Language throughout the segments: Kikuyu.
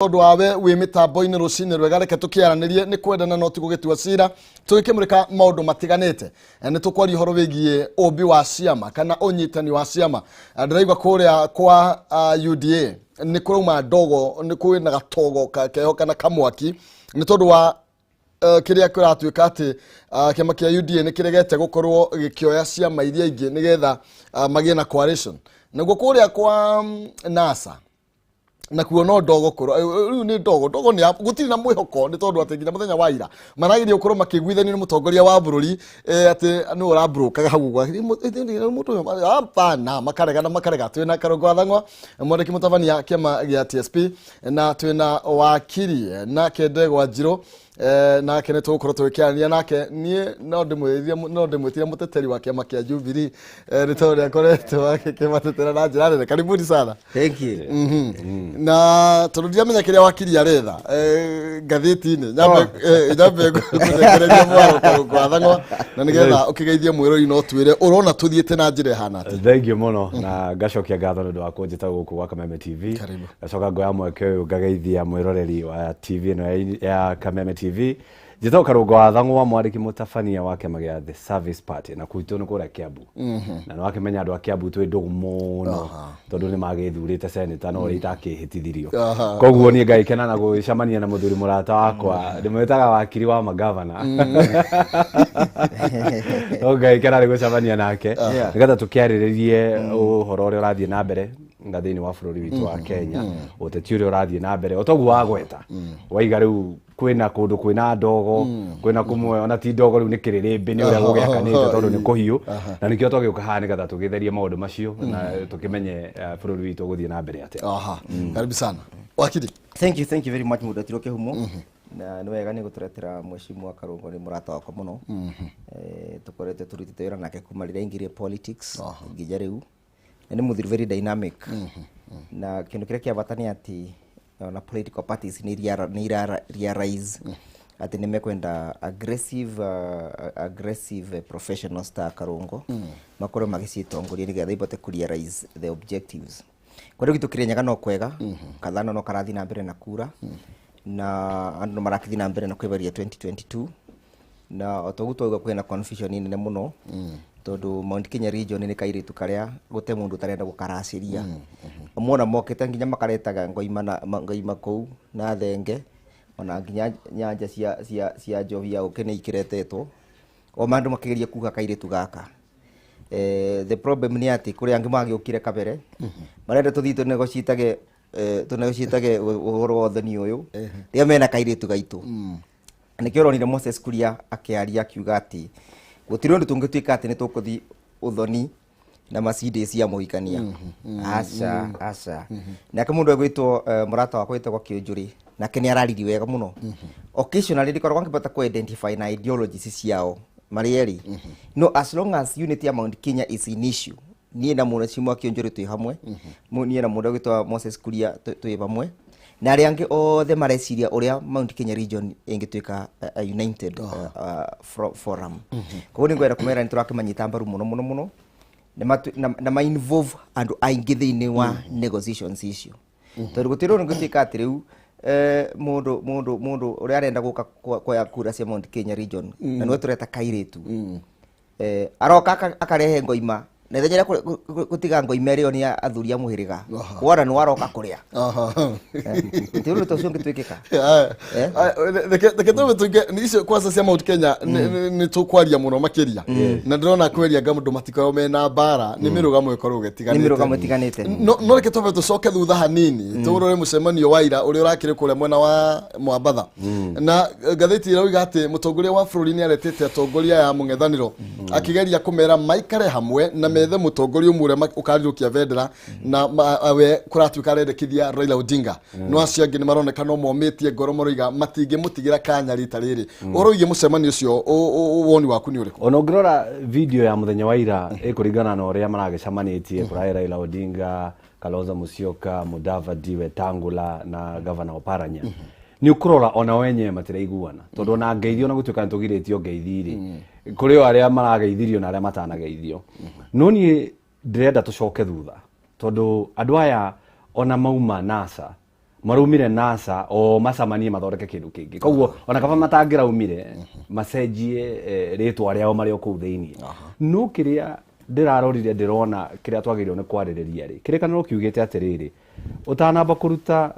Tondũ wawe wĩ mĩtambo-inĩ rũcinĩ rwega, reke tũkĩaranĩrie. Nĩ kwendana no ti gũgĩtua cira, tũgĩkĩmũrĩka maũndũ matiganĩte. Nĩ tũkwaria ũhoro wĩgiĩ ũmbi wa ciama kana ũnyitani wa ciama. Ndĩraigua kũrĩa kwa UDA nĩ kũrauma ndogo, nĩ kwĩna gatogo keho kana kamwaki nĩ tondũ wa kĩrĩa kĩratuĩka atĩ kĩama kĩa UDA nĩ kĩregete gũkorwo gĩkĩoya ciama iria ingĩ nĩgetha magĩe na coalition. Naguo kũrĩa kwa NASA nakuo no ndogo kũro rĩu nĩ ndogo ndogo nĩ gũtirĩ na mwĩhoko, nĩ tondũ atĩ nginya mũthenya wa ira marageria gũkorwo makĩiguithanio nĩ mũtongoria wa bũrũri, atĩ nĩ ũrambũrũkaga hau ũguo. Mũndũ ũyũ hapana, makarega na makarega. Twĩna Karũngo wa Thang'wa, mwandĩki mũtabania kĩama gĩa TSP, na twĩna wakiri nake Ndegwa Njirũ, nake nĩ tũgũkorwo tũgĩkĩaranĩria nake. Niĩ no ndĩmwĩtire mũteteri wa kĩama kĩa Jubilee, nĩ tondũ nĩ akoretwo agĩkĩmatetera na njĩra nene. Karibuni sana. Thank you. Na tondũ ndiramenya kĩrĩa wakiri aretha ngathĩti-inĩ, nyambe ngũnengereria mwaro Karũngo wa Thang'wa na nĩgetha ũkĩgeithie mwĩrori no twĩre ũrona tũthiĩte na njĩra ĩhana atĩa. Thank you mũno, na ngacokia ngatho nĩ ũndũ wa kũnjĩta gũkũ gwa Kameme TV. Karibu. Ngacoka ngoya mweke ũyũ ngageithia mwĩroreri wa TV ĩno ya Kameme TV. Njĩtagwo Karũngo wa Thang'wa, mwandĩki mũtabania wa kĩama gĩa The Service Party, na gwitũ nĩ kũrĩa Kiambu, na nĩ wakĩmenya andũ a Kiambu twĩ ndũgũ mũno tondũ nĩ magĩthurĩte seneta no ũrĩa itakĩhĩtithirio. Koguo niĩ ngagĩkena na gũgĩcemania na mũthuri mũrata wakwa, ndĩmwĩtaga wakiri wa magavana, no ngagĩkena nĩ gũcemania nake nĩgetha tũkĩarĩrĩrie ũhoro ũrĩa ũrathiĩ na mbere nga thĩinĩ wa bũrũri witũ wa Kenya, ũteti ũrĩa ũrathiĩ na mbere. O toguo wagweta waiga, rĩu kwĩna kũndũ kwĩna ndogo, kwĩna kũmwe ona ti ndogo, rĩu nĩ kĩrĩrĩmbĩ nĩ ũrĩa gũgĩakanĩte tondũ nĩ kũhiũ, na nĩkĩo twagĩũka haha nĩgetha tũgĩtherie maũndũ macio na tũkĩmenye bũrũri witũ ũgũthiĩ na mbere atĩa. Aha, karibu sana wakiri. Thank you, thank you very much, mũndũ kĩhumo, na nĩ wega nĩ gũtũretera mheshimiwa Karũngo, nĩ mũrata wakwa mũno. Tũkoretwo tũrutĩte wĩra nake kuma rĩrĩa aingĩrire politics nginya rĩu, na nĩ mũthuri very dynamic, na kĩndũ kĩrĩa kĩa bata nĩ atĩ ona political parties nĩ ira realize atĩ nĩ mekwenda aggressive professionals ta Karũngo makorwo magĩcitongoria nĩgetha ibote ku realize the objectives. Kũrĩa gwitũ Kĩrĩnyaga no kwega, kathano no karathiĩ na mbere na kura, na andũ no marakĩthiĩ na mbere na kwĩbaria 2022, na o toguo twauga kwĩna confusion nene mũno tondũ Mount Kenya region nĩ kairĩtu karĩa gũte mũndũ ũtarenda gũkaracĩria. Mona mokĩte nginya makaretaga ngoima na ngoima kũu na thenge, ona nginya nyanja cia njohi ya ũkĩ nĩ ikĩretetwo o mandũ makĩgeria kuga kairĩtu gaka. The problem nĩ atĩ kũrĩ angĩ magĩũkire kabere marenda tũthiĩ tũnegotiatage tũnegotiatage ũhoro wa ũthoni ũyũ rĩrĩa mena kairĩtu gaitũ. Nĩkĩo ũronire Moses Kuria akĩaria akiuga atĩ gũtirĩ ũndũ tũngĩtuĩka atĩ nĩ tũkũthiĩ ũthoni na Mercedes ya mũhikania. Aca, aca. Nake mũndũ egwĩtwo mũrata wakwa wĩtagwo Kĩũnjũrĩ, nake nĩ araririe wega mũno. Occasionally ndikoragwo ngĩbota kũ identify na ideologies ciao marĩ erĩ, no as long as unity ya Mount Kenya is in issue, niĩ na mũheshimiwa Kĩũnjũrĩ twĩ hamwe. Niĩ na mũndũ ũgwĩtwo Moses Kuria twĩ hamwe na arĩa angĩ othe mareciria ũrĩa Mount Kenya region ĩngĩtuĩka a united forum. Koguo nĩ ngwenda kũmera nĩ tũrakĩmanyita mbaru mũno mũno mũno na ma involve andũ aingĩ thĩinĩ wa negotiations icio, tondũ gũtirĩ ũndũ gũtuĩka atĩ rĩu mũndũ ũrĩa arenda gũka kuoya kura cia Mount Kenya region na nĩwe tũreta kairĩtu, aroka akarehe ngoima, na ithenya rĩa gũtiga ngoima ĩrĩo nĩ athuri a mũhĩrĩga, wona nĩ waroka kũrĩa. Gũtirĩ ũndũ ta ũcio ũngĩtuĩkĩka. Eh? Reke tũme tũinge nĩ icio kwanza cia Mount Kenya, nĩ tũkwaria mũno makĩria, na ndĩrona kweria nga mũndũ matikoragwo mena mbara, nĩ mĩrũgamo ĩkoragwo ĩtiganĩte. Nĩ mĩrũgamo ĩtiganĩte. No reke twambe tũcoke thutha hanini tũrore mũcemanio wa ira ũrĩa ũrakĩrĩ kũrĩa mwena wa Mwambatha, na ngathĩti ĩrauga atĩ mũtongoria wa bũrũri nĩ aretĩte atongoria ya mũng'ethanĩro akĩgeria kũmera maikare hamwe na methe mũtongoria ũmwe ũrĩa ũkarirũkia bendera, na we kũratuĩka arendekithia Raila Odinga, no acio angĩ nĩ maroneka no momĩtie ngoro, maroiga matingĩmũtigĩra kanya rita rĩrĩ. Ũhoro wĩgiĩ mũcemanio ũcio, woni waku nĩ ũrĩkũ? Ona ũngĩrora video ya mũthenya wa ira ĩkũringana na ũrĩa maragĩcemanĩtie, kũrarĩ Raila Odinga, Kalonzo Musyoka, Mudavadi, Wetangula na Gavana Oparanya, nĩ ũkũrora ona wenyewe matiraiguana, tondũ ona ngeithi, ona gũtuĩka nĩ tũgirĩtio ngeithi rĩ, kũrĩ o arĩa marageithirio na arĩa matanageithio. No niĩ ndĩrenda tũcoke thutha, tondũ andũ aya ona mauma NASA Maraumire NASA o macamanie mathondeke kĩndũ kĩngĩ. Koguo ona kaba matangĩraumire macenjie rĩtwa rĩao marĩ o kũu thĩinĩ. No kĩrĩa ndĩrarorire ndĩrona kĩrĩa twagĩrĩirwo nĩ kwarĩrĩria rĩ, kĩrĩkanĩro kiugĩte atĩrĩrĩ, ũtanamba kũruta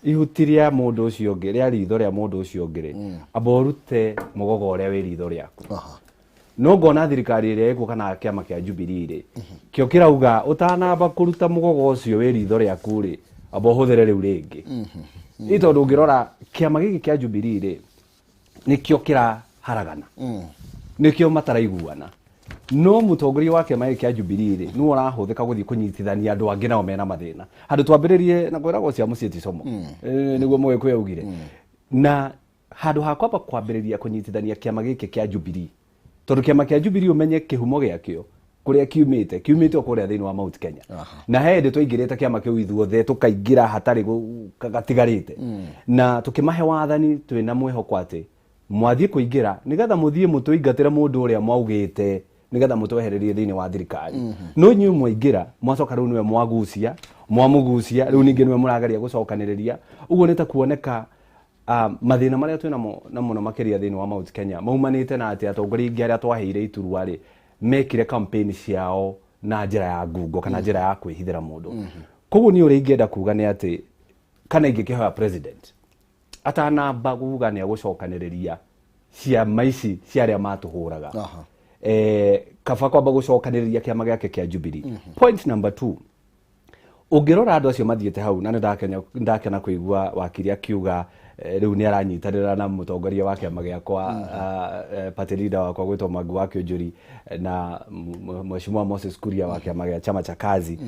ihuti rĩa mũndũ ũcio ũngĩ, rĩa ritho rĩa mũndũ ũcio ũngĩ rĩ, amba ũrute mũgogo ũrĩa wĩ ritho rĩaku. No ngona thirikari ĩrĩa ĩkuo kana kĩama kĩa Jubilee rĩ, kĩo kĩrauga ũtanamba kũruta mũgogo ũcio wĩ ritho rĩaku rĩ, amba ũhũthĩre rĩu rĩngĩ. Ĩ tondũ ũngĩrora kĩama gĩkĩ kĩa Jubilee rĩ, nĩkĩo kĩraharagana, nĩkĩo mataraiguana. No mũtongoria wa kĩama gĩkĩ kĩa Jubilee rĩ, nĩwe ũrahũthĩka gũthiĩ kũnyitithania andũ angĩ nao mena mathĩna. Handũ twambĩrĩrie na kwĩragwo cia mũciĩ ti como, nĩguo Mũgĩkũyũ augire. Na handũ ha kwamba kwambĩrĩria kũnyitithania kĩama gĩkĩ kĩa Jubilee, tondũ kĩama kĩa Jubilee ũmenye kĩhumo gĩakĩo kũrĩa kiumĩte, kiumĩte o kũrĩa thĩinĩ wa Mount Kenya. Na he hĩndĩ twaingĩrĩte kĩama kĩu ithuothe tũkaingĩra hatarĩ gatigarĩte, na tũkĩmahe wathani twĩna mwĩhoko atĩ mwathiĩ kũingĩra nĩgetha mũthiĩ mũtũingatĩre mũndũ ũrĩa mwaugĩte nĩgetha mũtwehererie thĩinĩ wa thirikari. No inyuĩ mwaingĩra mwacoka rĩu nĩwe mwagucia, mwamũgucia rĩu ningĩ nĩwe mũrageria gũcokanĩrĩria. Ũguo nĩ ta kuoneka mathĩna marĩa twĩnamo na mũno makĩria thĩinĩ wa Mount Kenya maumanĩte na atĩ atongoria aingĩ arĩa twaheire iturwa rĩ, mekire campaign ciao na njĩra ya ngungo kana njĩra ya kwĩhithĩra mũndũ. Koguo niĩ ũrĩa ingĩenda kuga nĩ atĩ, kana ingĩkĩhoya president atanamba kuga nĩ agũcokanĩrĩria ciama ici cia arĩa matũhũraga, kaba kwamba gũcokanĩrĩria kĩama gĩake kĩa Jubilee. Point number 2, ũngĩrora andũ acio mathiĩte hau, na nĩ ndakena kũigua wakiri akiuga rĩu nĩ aranyitanĩra na mũtongoria wa kĩama gĩakwa, party leader wakwa gwĩtwo Mwangi wa Kĩũnjũri, na Mheshimiwa Moses Kuria wa kĩama gĩa Chama cha Kazi.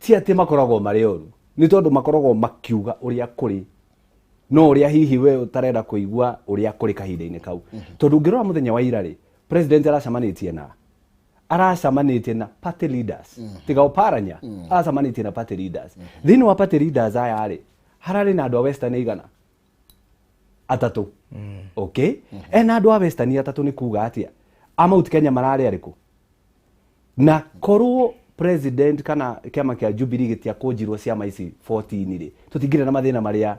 Ti atĩ makoragwo marĩ oru, nĩ tondũ makoragwo makiuga ũrĩa kũrĩ, no ũrĩa hihi we ũtarenda kũigua ũrĩa kũrĩ kahinda-inĩ kau. Tondũ ũngĩrora mũthenya wa ira rĩ, president aracemanĩtie na party leaders, tiga ũparanya, aracemanĩtie na party leaders. Thĩinĩ wa party leaders aya rĩ, hararĩ na andũ a Western igana atatũ. Okay, ena andũ a Western atatũ nĩ kuga atĩa? A Mount Kenya mararĩ arĩkũ? Na korwo president kana kĩama kĩa Jubilee gĩtiakũnjirwo ciama ici 14 rĩ, tũtingĩrĩ na mathĩna marĩa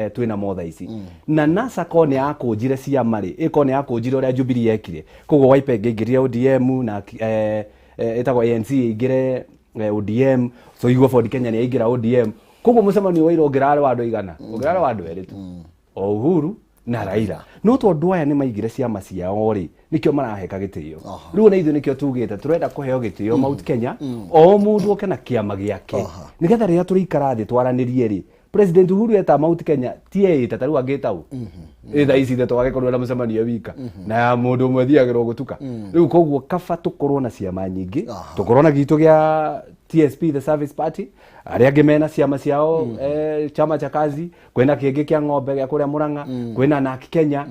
twĩna mo thaa ici. Na NASA ko nĩ yakũnjire ciama rĩ, ĩko nĩ yakũnjire ũrĩa Jubilee yekire, koguo Wiper ĩngĩingĩrire ODM na ĩtagwo ANC ĩingĩre ODM, so igua Ford Kenya nĩ yaingĩra ODM. Koguo mũcemanio wa ira ũngĩrarĩ wa andũ aigana? Ũngĩrarĩ wa andũ erĩ tu, o Uhuru na Raila. No tondũ aya nĩ maigire ciama ciao rĩ, nĩkĩo maraheka gĩtĩo. Rĩu ona ithuĩ nĩkĩo tugĩte tũrenda kũheo gĩtĩo Mount Kenya, o mũndũ oke na kĩama gĩake, nĩgetha rĩrĩa tũrĩikara thĩ twaranĩrie rĩ, President Uhuru eta Mount Kenya ti eĩte ta rĩu angĩta ũ ĩ thaa ici ithe twagĩkorwo na mũcemanio wika na ya mũndũ ũmwe thiagĩrwo gũtuka rĩu. Koguo kaba tũkorwo na ciama nyingĩ, tũkorwo na gitũ gĩa TSP, the Service Party, arĩa angĩ mena ciama ciao, Chama cha Kazi, kwĩna kĩngĩ kĩa ng'ombe gĩa kũrĩa Murang'a, kwĩna NARC Kenya.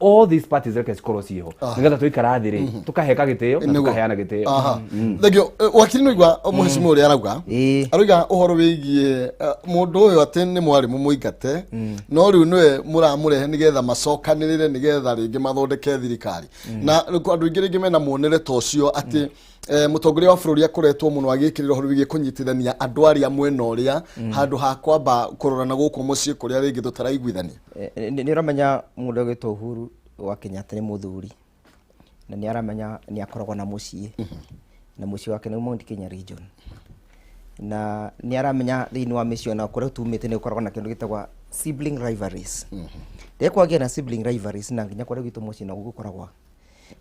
All these parties reke cikorwo ciĩho, nĩgetha tũikara thĩ rĩ, tũkaheka gĩtĩo na tũkaheana gĩtĩo. Thengio, wakiri. Nĩ igua mũhecimiwa ũrĩa arauga? Ĩĩ. Arauga ũhoro wĩgiĩ mũndũ ũyũ atĩ nĩ mwarĩ mũmũingate, no rĩu nĩwe mũramũrehe nĩgetha macokanĩrĩre, nĩgetha rĩngĩ mathondeke thirikari. Na rĩu andũ aingĩ rĩngĩ mena muonere ta ũcio atĩ mũtongoria wa bũrũri akoretwo mũno agĩkĩrĩra ũhoro wĩgiĩ kũnyitithania andũ arĩa mwena ũrĩa, handũ ha kwamba kũrora na gũkũ mũciĩ kũrĩa rĩngĩ tũtaraiguithania. Nĩ ũramenya mũndũ ũgwĩtwo Uhuru wa Kenyatta nĩ mũthuri, na nĩ aramenya nĩ akoragwo na mũciĩ, na mũciĩ wake nĩ Mount Kenya region, na nĩ aramenya thĩinĩ wa mĩciĩ ona kũrĩa tumĩte nĩ gũkoragwo na kĩndũ gĩtagwo sibling rivalries. Rĩrĩa kwagĩa na sibling rivalries, na nginya kũrĩa gwitũ mũciĩ no gũkoragwo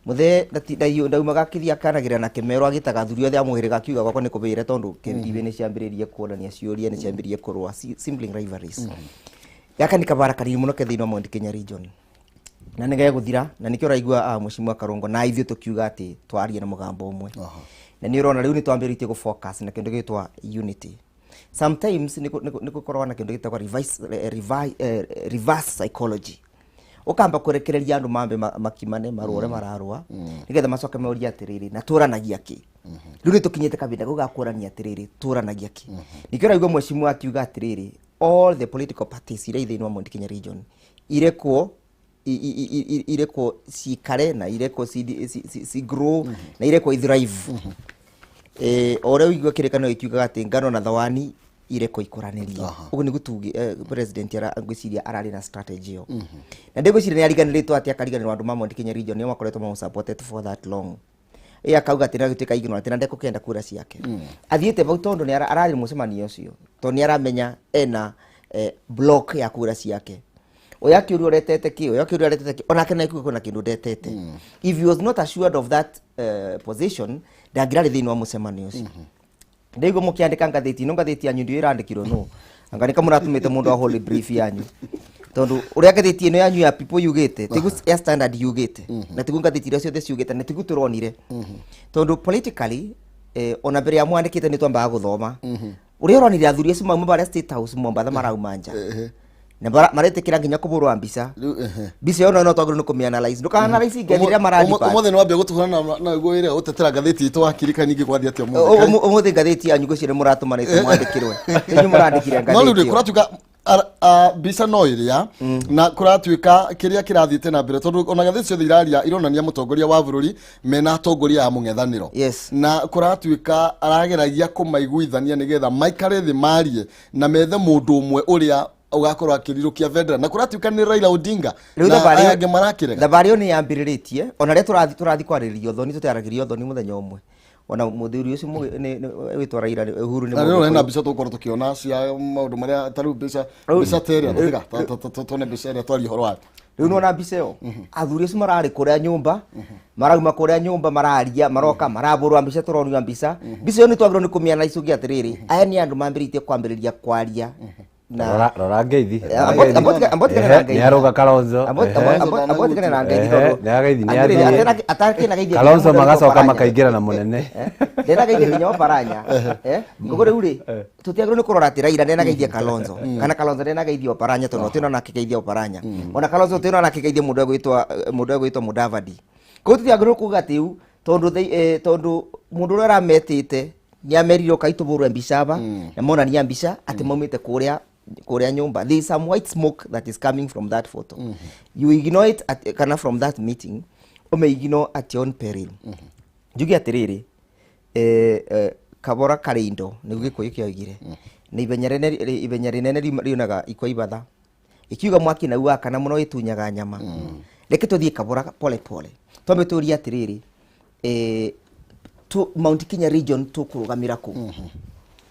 mũthee ndaumaga akĩthiĩ akanagĩrĩra na kĩmero, agĩtaga athuri othe a mũhĩrĩga, akiuga gwakwa nĩ kũbĩre, tondũ ibe nĩ ciambĩrĩirie kuonania ciũria, nĩ ciambĩrĩirie kũrũa, sibling rivalries. Gaka nĩ kabara kanini mũno ke thĩinĩ wa Mount Kenya region, na nĩ gegũthira, na nĩkĩo ũraigua Mheshimiwa Karungo na ithuĩ tũkiuga atĩ twarie na mũgambo ũmwe. Na nĩ ũrona rĩu nĩ twambĩrĩtie gũ focus na kĩndũ gĩtwa unity. Sometimes nĩ gũkoragwo na kĩndũ gĩtagwo reverse psychology, ũkamba kũrekereria andũ mambe makimane marũa ũrĩa mararũa, nĩgetha macoke morie atĩrĩrĩ, na tũranagia kĩ? Rĩu nĩ tũkinyĩte kahinda kau ga kũrania atĩrĩrĩ, tũranagia kĩ? Nĩkĩo ũraigua mheshimiwa akiuga atĩrĩrĩ, all the political parties iria i thĩinĩ wa Mount Kenya region irekwo irekwo cikare, na irekwo ci grow, na irekwo i thrive. O ũrĩa ũigua kĩrĩkanĩro gĩkiugaga atĩ ngano na thawani ireko ikoranĩrie ũguo nĩguo tuge president ngwĩciria ararĩ na strategy ĩyo na ndĩgwĩciria nĩ ariganĩrĩtwo atĩ akariganĩrwo andũ ma Mount Kenya region nĩo makoretwo mamũ-supported for that long. Ĩ akauga atĩ nĩagĩtuĩka ignorant na ndekũkĩenda kura ciake. Athiĩte vau tondũ nĩ ararĩ mũcemanio ũcio tondũ nĩ aramenya ena block ya kura ciake. Ũyũ akĩũrio ũretete kĩ, ũyũ akĩũrio ũretete kĩ, onake no ekuga kwĩna kĩndũ ndetete. If he was not assured of that position, ndangĩrarĩ thĩinĩ wa mũcemanio ũcio. Ndaigua mũkĩandĩka ngathĩti ĩno, ngathĩti yanyu ndiũĩ ĩrandĩkirwo nũ, anga nĩ kamũratũmĩte mũndũ ahũre brief yanyu, tondũ ũrĩa ngathĩti ĩno yanyu ya People yugĩte tiguo ya Standard yugĩte, na tiguo ngathĩti iria ciothe ciugĩte, na tiguo tũronire, tondũ politically ona mbere ya mwandĩkĩte nĩ twambaga gũthoma ũrĩa ũronire athuri acio mauma barĩa State House Mombatha marauma nja na maretĩkĩra nginya kũbũrwa mbica. Mbica ĩyo no twagĩrĩirwo nĩ kũmĩ-analyze, ndũka-analyze ngethi rĩrĩa mara-debate. Ũmũthĩ nĩ wambia gũtũhũra na guo ĩrĩa ũtetera ngathĩti itũ wakiri nyingĩ kwathiĩ atĩa ũmũthĩ? Ũmũthĩ ngathĩti yanyu ngwĩciria nĩ mũratũmanĩte mwandĩkĩrwe, inyuĩ mũrandĩkire No rĩu ngathĩti ĩyo. Kũratuĩka mbica no ĩrĩa na kũratuĩka kĩrĩa kĩrathiĩte na mbere, tondũ ona ngathĩti ciothe iraria ironania mũtongoria wa bũrũri mena atongoria a mũng'ethanĩro. Na kũratuĩka arageragia kũmaiguithania nĩgetha maikare thĩ marie na methe mũndũ ũmwe ũrĩa ũgakorwo akĩrirũkia bendera, na kũratuĩka nĩ Raila Odinga Rĩu na thabarĩ aya angĩ marakĩrega. Thabarĩ ĩyo nĩ yambĩrĩrĩtie ona rĩrĩa tũrathi kwarĩrĩria ũthoni, tũtaragĩria ũthoni mũthenya ũmwe, ona mũthuri ũcio wĩtwa Raila Uhuru nĩ Na rĩu hena Mũgĩkũyũ. mbica tũgũkorwo tũkĩona cia maũndũ marĩa ta rĩu mbica ta ĩrĩa tiga tuone mbica ĩrĩa twaria ũhoro wayo. Rĩu nĩwona mbica ĩyo, athuri acio mararĩ kũrĩa nyũmba, marauma kũrĩa nyũmba, mararia, maroka marabũrwa mbica, tũronio mbica. Mbica ĩyo nĩ twagĩrĩirwo nĩ kũmĩanalyze ũgĩ atĩrĩrĩ, aya nĩ andũ mambĩrĩtie kwambĩrĩria kwaria na Rora ngeithi. Ambotigane na ngeithi. Nĩ arũga Kalonzo. Ambotigane na ngeithi Ehe, tondũ nĩ ageithi, nĩ atĩrĩrĩ, athiĩ. Atakĩna geithia Kalonzo nginya mũndũ magacoka Oparanya. makaingĩra na mũnene. Ndenageithia nginya Oparanya. Koguo rĩu rĩ, tũtiagĩrĩirwo nĩ kũrora atĩ Raila ndenageithia Kalonzo kana Kalonzo ndenageithia Oparanya, tondũ tũtiona akĩgeithia Oparanya, ona Kalonzo tũtiona akĩgeithia mũndũ egwĩtwo Mudavadi. Koguo tũtiagĩrĩirwo kuga atĩ rĩu tondũ mũndũ ũrĩa ũrametĩte nĩ amerire ũkai tũbũrwe mbica aba, na monania mbica atĩ maumĩte kũrĩa nyũmba. There is some white smoke that is coming from that photo. You ignore it at, kana from that meeting ũme ignore at your own peril. Njuge atĩrĩrĩ, kabora karĩ indo nĩguo Gĩkũyũ kĩoigire, na ibenya rĩnene riunaga ikwa ibatha ikiuga mwaki nau wakana mũno ĩtunyaga nyama. Reke tũthiĩ kabora pole pole, twambe tũrie atĩrĩrĩ, Mount Kenya region tũkũrũgamĩra kũ?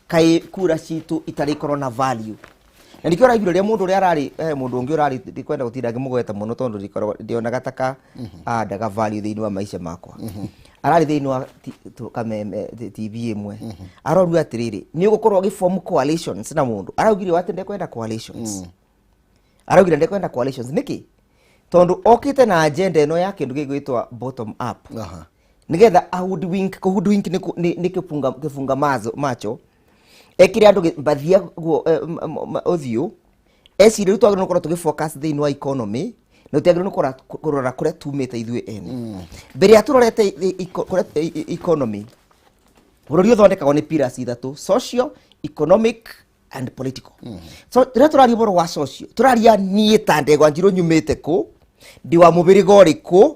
Kaĩ kura citũ itarĩ na value? Na nĩkĩo ũraiguire ũrĩa mũndũ ũrĩa ararĩ mũndũ ũngĩ ũrarĩ, ndikwenda gũtinda ngĩmũgweta mũno tondũ ndionaga ta ka andaga value thĩinĩ wa maica makwa, ararĩ thĩinĩ wa Kameme TV ĩmwe, aroria atĩrĩrĩ, nĩ ũgũkorwo ũgĩform coalitions na mũndũ araugire atĩ ndekwenda coalitions. Araugire ndekwenda coalitions nĩkĩ? Tondũ okĩte na agenda ĩno ya kĩndũ gĩgwĩtwa bottom up, nigetha ahoodwink, kũhoodwink nĩ kĩfunga macho, ekire andũ mbathia guo ũthiũ, eciria rĩu twagĩrĩirwo nĩ gũkorwo tũgĩfocus thĩinĩ wa economy na tũtiagĩrĩirwo nĩ kũrora kũrĩa tumĩte ithuĩ ene. Mbere ya tũrorete kũrĩa economy, bũrũri ũthondekagwo nĩ pillars ithatũ: social, economic and political. So rĩrĩa tũraria ũhoro wa social, tũraria niĩ ta Ndegwa Njirũ nyumĩte kũ, ndĩ wa mũhĩrĩga ũrĩkũ,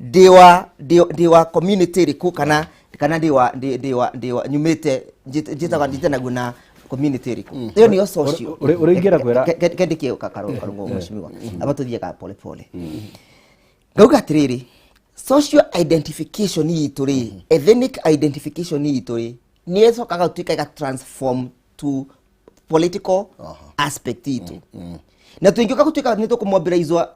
ndĩ wa community ĩrĩkũ, kana ndĩ wa nyumĩte njĩtagwo njĩtanaguo na community ĩrĩkũ. Ĩyo nĩyo social. Ũrĩa ingĩenda kwĩra- Kendĩkie karũng'o mheshimiwa, aba tũthiĩ pole pole. Ngauga atĩrĩrĩ, social identification itũ rĩ, ethnic identification itũ rĩ, nĩ ĩcokaga gũtuĩka ĩga transform to political aspect itũ, na tũingĩũka gũtuĩka nĩ tũkũmobilizwo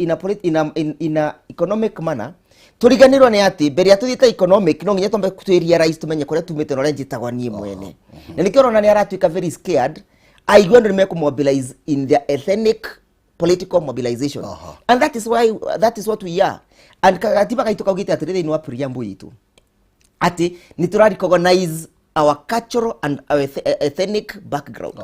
in a economic manner, tũriganĩrwo nĩ atĩ mbere ya tũthiĩte economic no nginya twambe twĩ realize, tũmenye kũrĩa tumĩte na ũrĩa njĩtagwo niĩ mwene. Na nĩkĩo ũrona nĩ aratuĩka very scared aigua andũ nĩ mekũmobilize in their ethnic political mobilization. And that is why that is what we are, and katiba gaitũ kaugĩte atĩrĩ thĩinĩ wa preamble itũ atĩ nĩ tũra recognize our cultural and our ethnic background.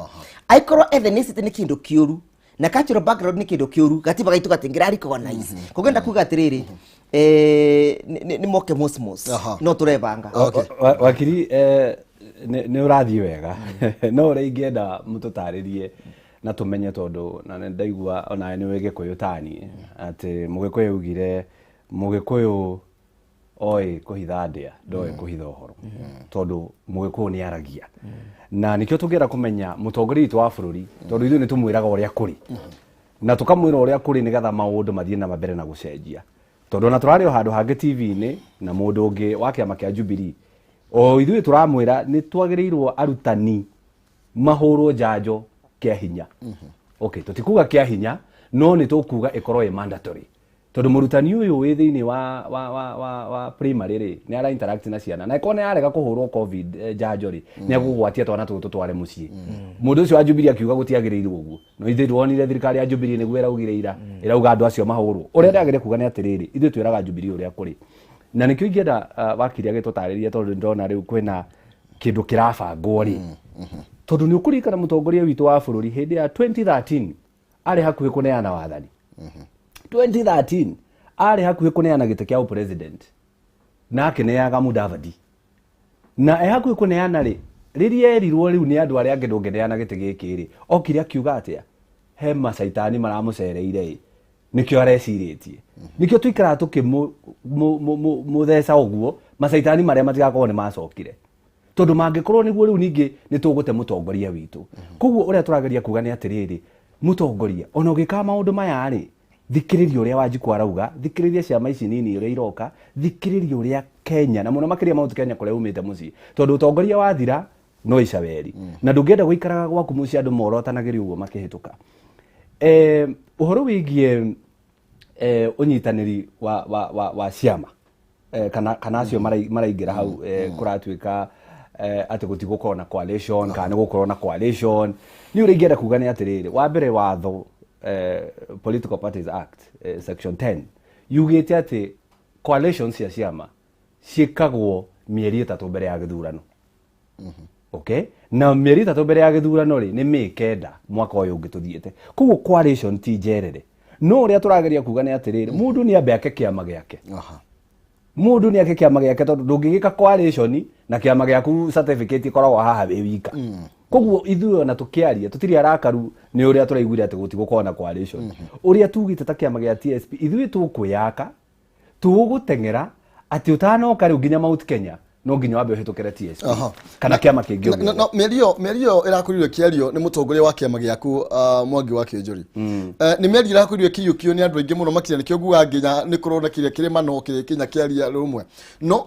Aikorwo ethnicity nĩ kĩndũ kĩũru na cultural background nĩ kĩndũ kĩũru, gatiba gaitũ gatingĩra recognize. Koguo enda kuga atĩrĩrĩ, nĩ moke mosmos no tũrebanga. Wakiri, nĩ ũrathiĩ wega, no ũrĩa ingĩenda mũtũtarĩrie na tũmenye, tondũ na nĩ ndaigua onawe nĩ wĩ Gĩkũyũ tani, atĩ Mũgĩkũyũ augire Mũgĩkũyũ Oĩ kũhitha ndĩa, ndoĩ kũhitha ũhoro, tondũ Mũgĩkũyũ nĩ aragia. Na nĩkĩo tũngĩenda kũmenya mũtongoria witũ wa bũrũri, tondũ ithuĩ nĩ tũmwĩraga ũrĩa kũrĩ na tũkamwĩra ũrĩa kũrĩ nĩgetha maũndũ mathiĩ na mbere na gũcenjia, tondũ ona tũrarĩ o handũ hangĩ TV-inĩ na mũndũ ũngĩ wa kĩama kĩa Jubilee, o ithuĩ tũramwĩra nĩ twagĩrĩirwo arutani mahũrwo njanjo kĩa hinya. Okay, tũtikuga kĩa hinya, no nĩ tũkuga ĩkorwo ĩ mandatory, tondũ mũrutani ũyũ wĩ thĩinĩ wa primary rĩ, nĩ ara interact na ciana, na ĩkorwo nĩ arega kũhũrwo COVID njanjo rĩ, nĩ agũgwatia twana tũtũ tũtware mũciĩ. Mũndũ ũcio wa Jubilee akiuga gũtiagĩrĩirwo ũguo, no ithuĩ tuonire thirikari ya Jubilee nĩguo ĩraugire ira, ĩrauga andũ acio mahũrwo. Ũrĩa ndagĩrĩire kuga nĩ atĩrĩrĩ, ithuĩ twĩraga Jubilee ũrĩa kũrĩ, na nĩkĩo ingĩenda wakiri agĩtũtarĩrie, tondũ ndĩrona rĩu kwĩna kĩndũ kĩrabangwo rĩ, tondũ nĩ ũkũririkana mũtongoria witũ wa bũrũri hĩndĩ ya 2013 arĩ hakuhĩ kũneana wathani. 2013 arĩ hakuhĩ kũneana gĩtĩ kĩa president na akĩneaga Mudavadi, na e hakuhĩ kũneana rĩ, rĩrĩa erirwo rĩu nĩ andũ arĩa angĩ, "Ndũngĩneana gĩtĩ gĩkĩ" rĩ, okire akiuga atĩa? He macaitani maramũcereire ĩ, nĩkĩo arecirĩtie, nĩkĩo tũikaraga tũkĩmũtheca ũguo, macaitani marĩa matigakorwo nĩ macokire, tondũ mangĩkorwo nĩguo rĩu ningĩ nĩ tũgũte mũtongoria witũ. Koguo ũrĩa tũrageria kuga nĩ atĩrĩrĩ, mũtongoria, ona ũgĩkaga maũndũ maya rĩ, thikĩrĩria ũrĩa Wanjikũ arauga, thikĩrĩria ciama ici nini ũrĩa iroka, thikĩrĩria ũrĩa Kenya na mũno makĩria Mount Kenya kũrĩa umĩte mũciĩ, tondũ ũtongoria wathira no icaweri, na ndũngĩenda gũikaraga gwaku mũciĩ andũ morotanagĩria ũguo makĩhĩtũka. Ũhoro wĩgiĩ ũnyitanĩri wa ciama kana acio maraingĩra hau, kũratuĩka atĩ gũtigũkorwo na coalition kana nĩ gũkorwo na coalition, niĩ ũrĩa ingĩenda kuga nĩ atĩrĩrĩ, wa mbere, watho Political Parties Act, section 10 yugĩte atĩ coalition cia ciama ciĩkagwo mĩeri 3 mbere ya gĩthurano. Okay, na mĩeri 3 mbere ya gĩthurano rĩ, nĩ May 9 mwaka ũyũ ũngĩ tũthiĩte. Koguo coalition ti njerere, no ũrĩa tũrageria kuga nĩ atĩrĩrĩ, mũndũ nĩ ambe ake kĩama gĩake. Mũndũ nĩ ake kĩama gĩake, tondũ ndũngĩgĩka coalition na kĩama gĩaku certificate ĩkoragwo haha wĩ wika. Koguo ithuĩ ona tũkĩaria tũtirĩ arakaru nĩ ũrĩa tũraiguire atĩ gũtigũkorwo na coalition. Ũrĩa tugĩte ta kĩama gĩa TSP, ithuĩ tũkwĩyaka, tũgũteng'era atĩ ũtanoka rĩu nginya Mount Kenya no nginya wambe ũhĩtũkĩre TSP kana kĩama kĩngĩ o gĩothe. No, mĩario ĩrakorirwo ĩkĩario nĩ mũtongoria wa kĩama gĩaku, Mwangi wa Kĩũnjũri. Nĩ mĩario ĩrakorirwo ĩkĩiyũkio nĩ andũ aingĩ mũno makĩria, nĩkĩo nguga nginya nĩ kũronekire kĩrĩma no kĩrĩ kinya kĩaria rũmwe, no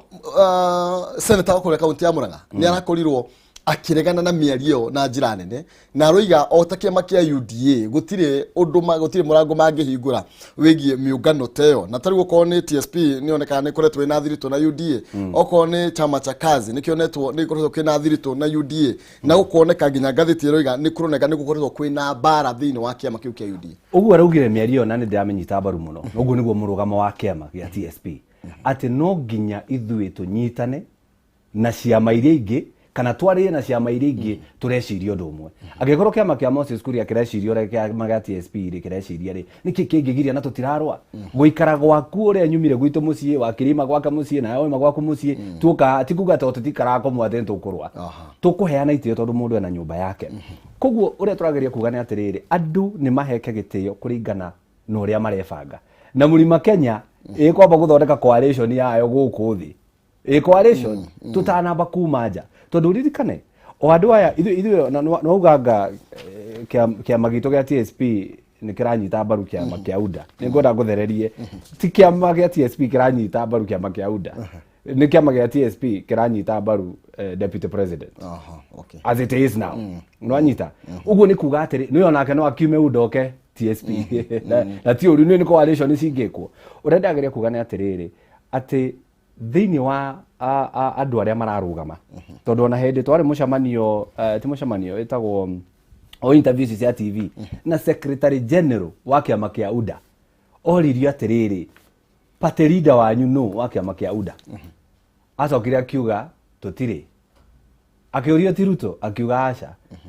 senator wa kũrĩa kaunti ya Murang'a nĩ arakorirwo akĩregana na mĩario ĩyo na njĩra nene, na aroiga o ta kĩama kĩa UDA gũtirĩ ũndũ gũtirĩ mũrango mangĩhingũra wĩgiĩ mĩũngano ta ĩyo. Na tarĩu okorwo nĩ TSP nĩ onekaga nĩ ĩkoretwo ĩna thiritũ na UDA, okorwo nĩ chama cha kazi nĩ kĩonetwo nĩ ĩkoretwo kĩna thiritũ na UDA, na gũkoneka nginya ngathĩti ĩroiga nĩ kũroneka nĩ gũkoretwo kwĩna mbara thĩinĩ wa kĩama kĩu kĩa UDA. Ũguo araugire mĩario ĩyo, na nĩ ndĩramĩnyita mbaru mũno. Na ũguo nĩguo mũrũgamo wa kĩama gĩa TSP, atĩ no nginya ithuĩ tũnyitane na ciama iria ingĩ kana twarĩe na ciama iria ingĩ tũreciria ũndũ ũmwe. Angĩkorwo kĩama kĩa Moses Kuria kĩreciria ũrĩa kĩama gĩa TSP rĩ kĩreciria rĩ, nĩkĩ kĩngĩgiria na tũtirarũa gũikara gwaku ũrĩa nyumire gwitũ mũciĩ wa kirima gwake mũciĩ nawe wauma gwaku mũciĩ tuoka, ti kuga atĩ tũtikaraga kũmwe atĩ nĩtũkũrũa. Tũkũheana itĩo tondũ mũndũ ena nyũmba yake. Koguo ũrĩa tũrageria kuga nĩ atĩrĩrĩ, andũ nĩ maheke gĩtĩo kũringana na ũrĩa marebanga, na Mũrima Kenya ĩkwamba gũthondeka coalition yayo gũkũ thĩ, ĩ coalition tũtanamba kuma nja, tondũ ũririkane o andũ aya ithuĩ nwauganga kĩama gitũ gĩa TSP nĩ kĩranyita mbaru kĩama kĩa UDA. Nĩ ngwenda ngũthererie, ti kĩama gĩa TSP kĩranyita mbaru kĩama kĩa UDA, nĩ kĩama gĩa TSP kĩranyita mbaru deputy president as it is now. Nwanyita ũguo nĩ kuga atĩrĩ, nĩ onake no akiume UDA oke TSP, na ti ũru, nĩ coalition cingĩkwo. Ũrĩa ndageria kuga nĩ atĩrĩrĩ, atĩ thĩinĩ wa andũ arĩa mararũgama, tondũ ona hĩndĩ twarĩ mũcemanio, ti mũcemanio, ĩtagwo o interview ici cia TV na secretary general wa kĩama kĩa UDA, oririo atĩrĩrĩ, "Party leader wanyu nũ wa kĩama kĩa UDA?" Acokire akiuga tũtirĩ. Akĩũrio, "Ti Ruto?" Akiuga aca,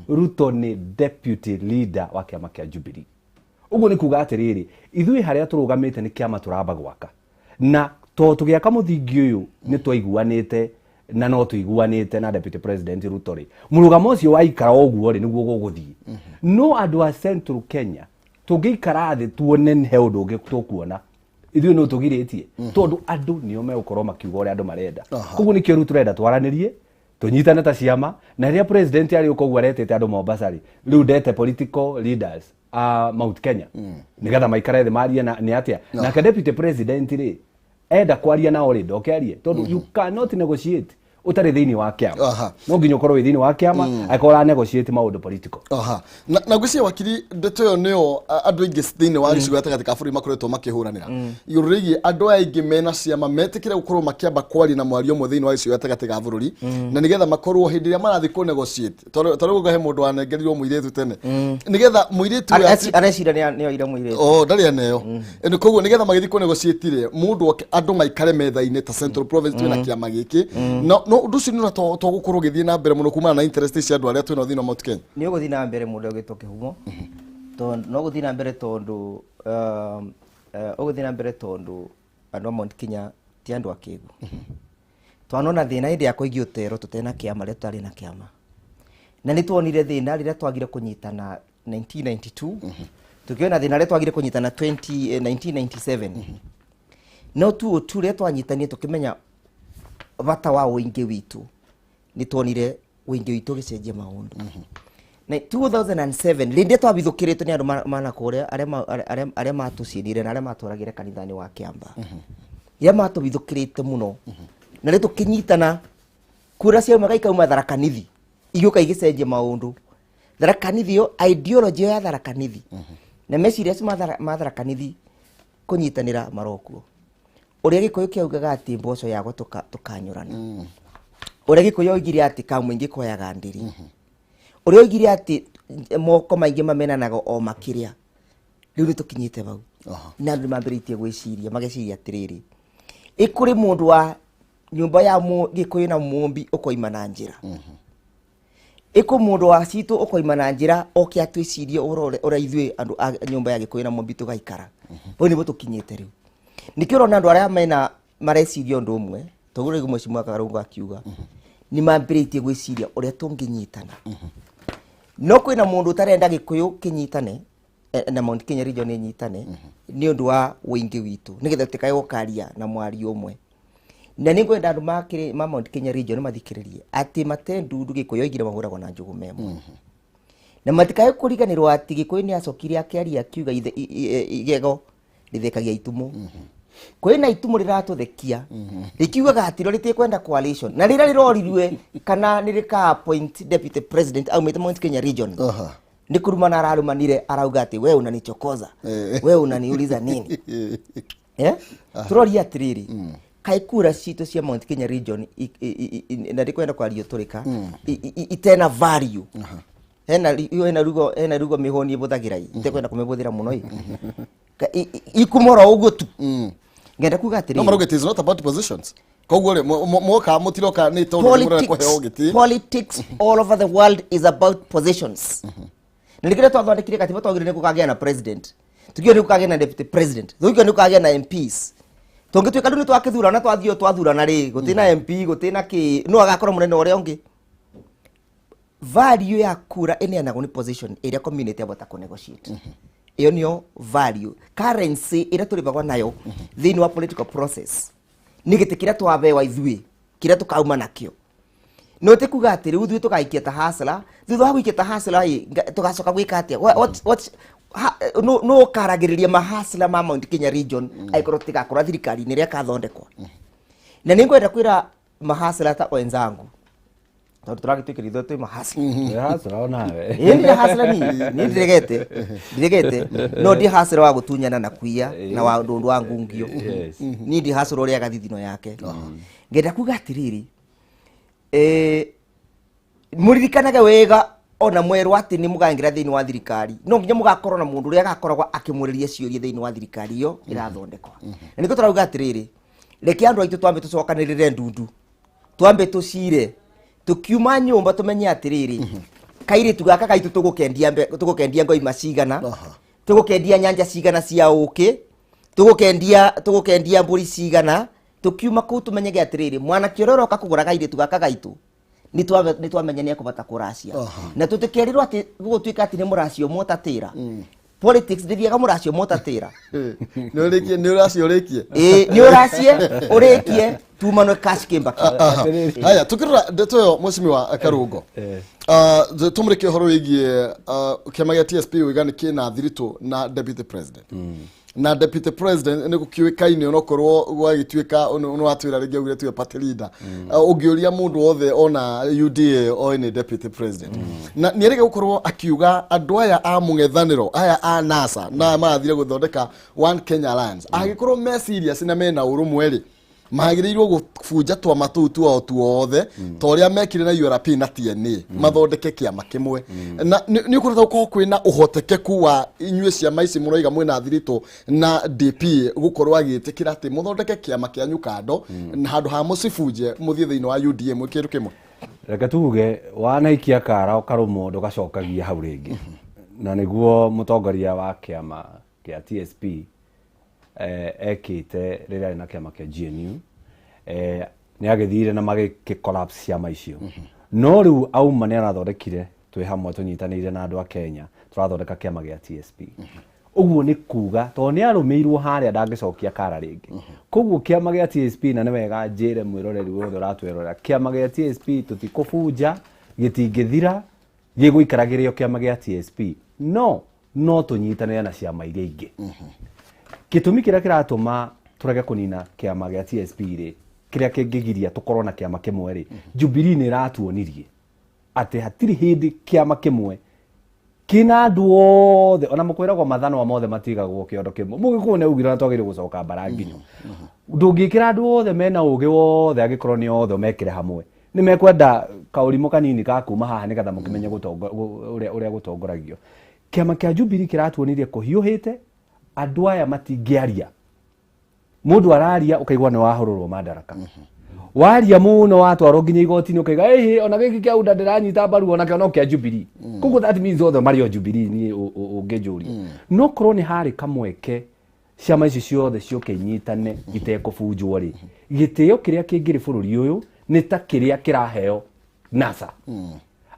Ruto nĩ deputy leader wa kĩama kĩa Jubilee. Ũguo nĩ kuga atĩrĩrĩ, ithuĩ harĩa tũrũgamĩte nĩ kĩama tũramba gwaka, na to tũgĩaka mũthingi ũyũ nĩ twaiguanĩte na no tũiguanĩte na deputy president Ruto rĩ, mũrũgamo ũcio waikara ũguo rĩ, nĩguo gũgũthiĩ. No andũ a Central Kenya tũngĩikara thĩ tuone he ũndũ ũngĩ tũkuona. Ithuĩ no tũgirĩtie tondũ andũ nĩo megũkorwo makiuga ũrĩa andũ marenda. Koguo nĩkĩo rĩu tũrenda twaranĩrie, tũnyitane ta ciama. Na rĩrĩa president arĩ ũka ũguo aretĩte andũ Mombasa rĩ, rĩu ndete political leaders a Mount Kenya nĩgetha maikare thĩ marie na nĩ atĩa. Nake deputy president rĩ, enda kwaria nao rĩ, ndoke arie, tondũ you cannot negotiate ũtarĩ thĩinĩ wa kĩama. No nginya ũkorwo wĩ thĩinĩ wa kĩama angĩkorwo ũra negotiate maũndũ political. Aha. Na ngwĩciria wakiri, ndeto ĩyo nĩyo andũ aingĩ thĩinĩ wa gĩcigo gatagatĩ ka bũrũri makoretwo makĩhũranĩra igũrũ rĩgiĩ andũ aya aingĩ mena ciama metĩkĩre gũkorwo makĩamba kwaria na mwario ũmwe thĩinĩ wa gĩcigo gatagatĩ ga bũrũri, na nĩgetha makorwo hĩndĩ ĩrĩa marathiĩ kũ negotiate, tondũ rĩu he mũndũ wanengerirwo mũirĩtu tene, nĩgetha mũirĩtu ũyũ Areciria nĩ oire mũirĩtu. Oh, ndarĩ aneo. Nĩ koguo nĩgetha magĩthiĩ kũ negotiate rĩ, mũndũ oke andũ maikare metha-inĩ ta Central Province twĩna kĩama gĩkĩ. No ũndũ ũcio nĩ ũrĩa to gũkorwo ũgĩthiĩ na mbere mũno kumana na interest cia andũ arĩa twĩnao thĩinĩ wa Mount Kenya. Nĩ ũgũthiĩ na mbere mũndũ ũgĩtwo kĩhumo, tondũ no gũthiĩ na mbere, tondũ ũgũthiĩ na mbere tondũ andũ a Mount Kenya ti andũ akĩgu. Twanona thĩna hĩndĩ ya kũigia ũtero tũtena kĩama, rĩrĩa tũtarĩ na kĩama, na nĩ tuonire thĩna rĩrĩa twagire kũnyitana 1992, tukiona thĩna rĩrĩa twagire kũnyitana 20, 1997. No tu tu rĩrĩa twanyitanie tũkĩmenya bata wa ũingĩ witũ, nĩ tuonire ũingĩ witũ ũgĩcenjia maũndũ. Na 2007 rĩrĩa twabithũkĩrĩtwo nĩ andũ mana kũrĩa arĩa matũcinire na arĩa matwaragĩre kanitha-inĩ wa Kĩamba, rĩrĩa matũbithũkĩrĩte mũno na rĩ tũkĩnyitana, kura ciaumaga ikauma Tharaka Nithi, igĩũka igĩcenjia maũndũ. Tharaka Nithi ĩyo, ideology ĩyo ya Tharaka Nithi na meciria acio ma Tharaka Nithi kũnyitanĩra marokuo. Ũrĩa Gĩkũyũ kĩaugaga atĩ mboco yagwa tũkanyũrana, ũrĩa Gĩkũyũ oigire atĩ kamũingĩ koyaga ndĩri, ũrĩa oigire atĩ moko maingĩ mamenanaga o makĩrĩa, rĩu nĩ tũkinyĩte hau. Na andũ nĩ mambĩrĩtie gwĩciria, mageciria atĩrĩrĩ, ĩ kũrĩ mũndũ wa nyũmba ya Gĩkũyũ na Mũmbi ũkoima na njĩra, ĩkũ mũndũ wa citũ ũkoima na njĩra oke atwĩcirie ũhoro ũrĩa ithuĩ andũ a nyũmba ya Gĩkũyũ na Mũmbi tũgaikara. Hau nĩguo tũkinyĩte rĩu. Nĩkĩo ũrona andũ arĩa mena mareciria ũndũ ũmwe, toguo rĩu Mheshimiwa Karungo akiuga nĩ mambĩrĩtie gwĩciria ũrĩa tũngĩnyitana. No kwĩna mũndũ ũtarenda Gĩkũyũ kĩnyitane, na Mount Kenya region ĩnyitane nĩ ũndũ wa ũingĩ witũ, nĩgetha tũtikae gũkaria na mwario ũmwe. Na nĩ ngwenda andũ ma Mount Kenya region mathikĩrĩrie atĩ mate ndundu Gĩkũyũ oigire mahũragwo na njũgũma ĩmwe, na matikae kũriganĩrwo atĩ Gĩkũyũ nĩ acokire akĩaria akiuga igego rĩthekagia itumo. Kwĩna itumo rĩratũthekia rĩkiugaga atĩ rĩo rĩtikwenda coalition, na rĩrĩa rĩrorirwe kana nĩ rĩka appoint deputy president aumĩte Mount Kenya region, nĩ kurumana ararumanire, arauga atĩ we unanichokoza, we unaniuliza nini? Eh, turoria atiriri, kaĩ kura citũ cia Mount Kenya region na ndikwenda kwaria tũrĩka itena value? Hena rugo mĩhũni ĩbũthagĩra i itekwenda kũmĩbũthĩra mũno ikumora ũguo tu. Ngenda kuga No atĩrĩrĩ, marauga it is not about positions, koguo rĩ mwoka mũtiroka nĩ tondũ nĩ mũrenda kũheo gĩtĩ. Politics all over the world is about positions. Na nĩkĩrĩa twathondekire katiba, twagire nĩ gũkagĩa na president, tũkiuga nĩ gũkagĩa na deputy president, tũkiuga nĩ gũkagĩa na MPs. Tũngĩtuĩka rĩu nĩ twakĩthurana, twathiĩ twathurana rĩ, gũtirĩ na MP, gũtirĩ na kĩ, no agakorwo mũnene ũrĩa ũngĩ. Value ya kura ĩneanagwo nĩ position ĩrĩa community yabota kũ negotiate. Ĩyo nĩyo value, currency ĩrĩa tũrĩbagwo nayo thĩinĩ wa political process, nĩ gĩtĩ kĩrĩa twabewa ithuĩ, kĩrĩa tũkauma nakĩo. No ti kuga atĩ rĩu ithuĩ tũgaikia ta hasla, thutha wa gũikia ta hasla ĩ tũgacoka gwĩka atĩa? No ũkaragĩrĩria mahasla ma Mount Kenya region angĩkorwo tũtigakorwo thirikari-inĩ ĩrĩa ĩkathondekwo? Na nĩ ngwenda kwĩra mahasla ta wenzangu, tondũ tũragĩtuĩkĩra ithuĩ twĩ mahasla. Hustler onawe. Ĩĩ, ndirĩ hasla niĩ, niĩ ndiregete, no ndi hasla wa gũtunyana na kuiya na wa ũndũ wa ngungio. Niĩ ndi hasla ũrĩaga thithino yake. Ngenda kuga atĩrĩrĩ, mũririkanage wega ona mwerwo atĩ nĩ mũgaingĩra thĩinĩ wa thirikari, no nginya mũgakorwo na mũndũ ũrĩa agakoragwo akĩmũrĩria ciũria thĩinĩ wa thirikari ĩyo ĩrathondekwa. Na nĩkĩo tũrauga atĩrĩrĩ, reke andũ aitũ twambe tũcokanĩrĩre ndundu, twambe tũcire tukiuma nyũmba, tũmenye atĩrĩrĩ, kairĩtu gaka gaitũ tũgũkendia ngoima cigana, tũgũkendia nyanja cigana cia ũkĩ, tũgũkendia mbũri cigana. Tukiuma kũu tũmenyege atĩrĩrĩ, mwanake ũrĩa ũroka kũgũra kairĩtu gaka gaitũ, nĩ twamenya nĩ ekũbata kũracia. Na tũtikerirwo atĩ gũgũtuĩka atĩ nĩ mũracio ũmwe ũtatĩra. Politics ndĩthiaga mũracio mũtatĩra. Nĩ ũrĩkie, nĩ ũracio ũrĩkie. Ĩĩ, nĩ ũracie ũrĩkie tumanwe cash kĩmbaki. Aha. Haya, tukirora ndeto ĩyo, mwecimiwa Karungo, tũmũrĩke ũhoro wĩgiĩ kĩama gĩa TSP uiga nĩ kĩna thiritũ na deputy president, na deputy president nĩ gũkĩũĩkaine onokorwo gwagĩtuĩka nĩ watwĩra rĩngĩ augire tuwe party leader. Ũngĩũria mũndũ wothe ona UDA oĩ nĩ deputy president, na nĩ erĩga gũkorwo akiuga andũ aya a mũng'ethanĩro aya a NASA na aya marathire gũthondeka One Kenya Alliance, angĩkorwo me serious na mena ũrũmwe rĩ, magĩrĩirwo gũbunja twama tũu twao tuothe ta ũrĩa mekire na URP na TNA, mathondeke kĩama kĩmwe. Na nĩ ũkoretwo gũkorwo kwĩna ũhotekeku wa inyuĩ ciama ici mũroiga mwĩna thiritũ na DP gũkorwo agĩtĩkĩra atĩ mũthondeke kĩama kĩanyu kando, na handũ ha mũcibunje mũthiĩ thĩinĩ wa UDA mwĩ kĩndũ kĩmwe? Reke tuge wanaikia kara ũkarũmwo ndũgacokagia hau rĩngĩ, na nĩguo mũtongoria wa kĩama kĩa TSP ekĩte rĩrĩa arĩ na kĩama kĩa GNU. Nĩ agĩthire na magĩkĩ collapse ciama icio, no rĩu auma nĩ arathondekire twĩ hamwe tũnyitanĩire na andũ a Kenya, tũrathondeka kĩama gĩa TSP. Ũguo nĩ kuga tondũ nĩ arũmĩirwo harĩa ndangĩcokia kara rĩngĩ. Koguo kĩama gĩa TSP, na nĩ wega njĩre mwĩroreri wothe ũratwĩrorera, kĩama gĩa TSP tũtikũbunja, gĩtingĩthira, gĩgũikara kĩrĩ o kĩama gĩa TSP, no tũnyitanĩre na ciama iria ingĩ. Gĩtũmi kĩrĩa kĩratũma tũrege kũnina kĩama gĩa TSP rĩ, kĩrĩa kĩngĩgiria tũkorwo na kĩama kĩmwe rĩ, Jubilee nĩ ĩratuonirie atĩ hatirĩ hĩndĩ kĩama kĩmwe kĩna andũ othe, ona mũkwĩragwo mathanwa mothe matigagwo kĩondo kĩmwe. Mũgĩkũyũ nĩ augire ona twagĩrĩirwo gũcoka mbara nginyo. Ndũngĩkĩra andũ othe mena ũgĩ wothe, angĩkorwo nĩ othe ũmekĩre hamwe, nĩ mekwenda kaũrimũ kanini ka kuma haha nĩgetha mũkĩmenye ũrĩa gũtongoragio. Kĩama kĩa Jubilee kĩratuonirie kũhiũhĩte andũ aya matingĩaria. Mũndũ araria ũkaigua nĩ wahũrũrwo madaraka, waria mũno watwarwo nginya igoti-inĩ, ũkaiga ĩhĩ ona gĩkĩ kĩa UDA ndĩranyita mbaru onakĩo no kĩa Jubilee. Koguo that means othe marĩ o Jubilee. Niĩ ũngĩnjũria, no korwo nĩ harĩ kamweke ciama ici ciothe ciũke inyitane itekũbunjwo rĩ, gĩtĩo kĩrĩa kĩngĩrĩ bũrũri ũyũ nĩ ta kĩrĩa kĩraheo NASA,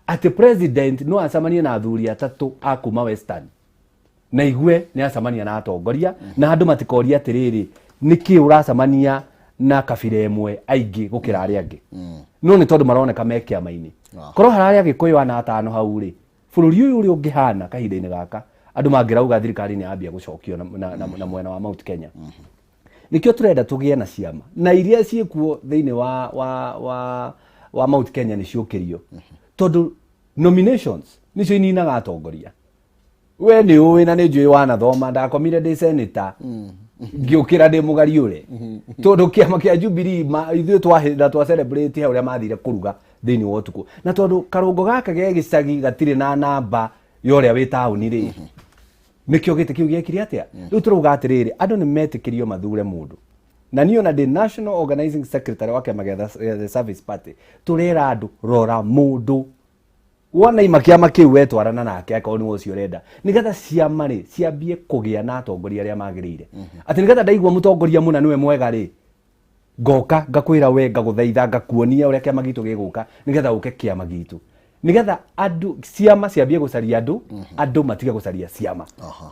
atĩ president no acemanie na athuri atatũ a kuma Western na igue nĩ acemania na atongoria, na andũ matikoria atĩrĩrĩ, nĩkĩ ũracemania na kabira ĩmwe aingĩ gũkĩra arĩa angĩ? No nĩ tondũ maroneka me kĩama-inĩ. Korwo hararĩ Agĩkũyũ ana atano hau rĩ, bũrũri ũyũ ũrĩa ũngĩhana kahinda-inĩ gaka, andũ mangĩrauga thirikari nĩ yambia gũcokio na mwena wa Mount Kenya. Nĩkĩo tũrenda tũgĩe na ciama, na iria ciĩkuo thĩinĩ wa Mount Kenya nĩ ciũkĩrio, tondũ nominations nĩcio ininaga atongoria. We nĩ ũĩ na nĩ njũĩ wanathoma, ndakomire ndĩ senator, ngĩũkĩra ndĩ mũgariũre, tondũ kĩama kĩa Jubilee ithuĩ twahĩnda twa celebrate hau ũrĩa mathire kũruga thĩinĩ wa ũtukũ, na tondũ karũngo gaka ge gĩcagi gatirĩ na namba ya ũrĩa wĩ taũni rĩ, nĩkĩo gĩtĩ kĩu gĩekire atĩa. Rĩu tũrauga atĩrĩrĩ, andũ nĩ metĩkĩrio mathure mũndũ, na niĩ ona ndĩ national organizing secretary wa kĩama gĩa the Service Party, tũrera andũ rora mũndũ wona ima kĩama kĩu wetwarana nake, akorwo nĩ ũcio ũrenda, nĩgetha ciama rĩ ciambie kũgĩa na atongoria arĩa magĩrĩire, atĩ nĩgetha ndaigua mũtongoria mũna nĩwe mwega rĩ, ngoka ngakwĩra we, ngagũthaitha, ngakuonia ũrĩa kĩama gitũ gĩgũka, nĩgetha ũke kĩama gitũ, nĩgetha andũ ciama ciambie gũcaria andũ, andũ matige gũcaria ciama,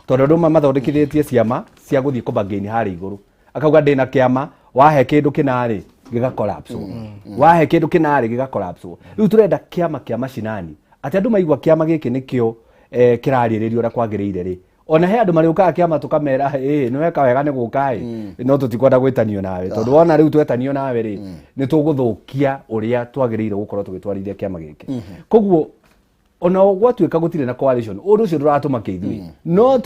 tondũ andũ mathondekithĩtie ciama cia gũthiĩ kũbagaini harĩa igũrũ, akauga ndĩna kĩama, wahe kĩndũ kĩnarĩ gĩga collapse, wahe kĩndũ kĩnarĩ gĩga collapse. Rĩu tũrenda kĩama kĩa macinani, atĩ andũ maigua kĩama gĩkĩ nĩkĩo kĩrarĩrĩrio ũrĩa kwagĩrĩire rĩ, ona he andũ marĩũkaga kĩama tũkamera, ĩ nĩ weka wega nĩ gũka ĩ, no tũtikwenda gwĩtanio nawe, tondũ wona rĩu twetanio nawe rĩ, nĩ tũgũthũkia ũrĩa twagĩrĩire gũkorwo tũgĩtwarithia kĩama gĩkĩ. Koguo ona gwatuĩka gũtirĩ na coalition, ũndũ ũcio ndũratũmakia ithuĩ, no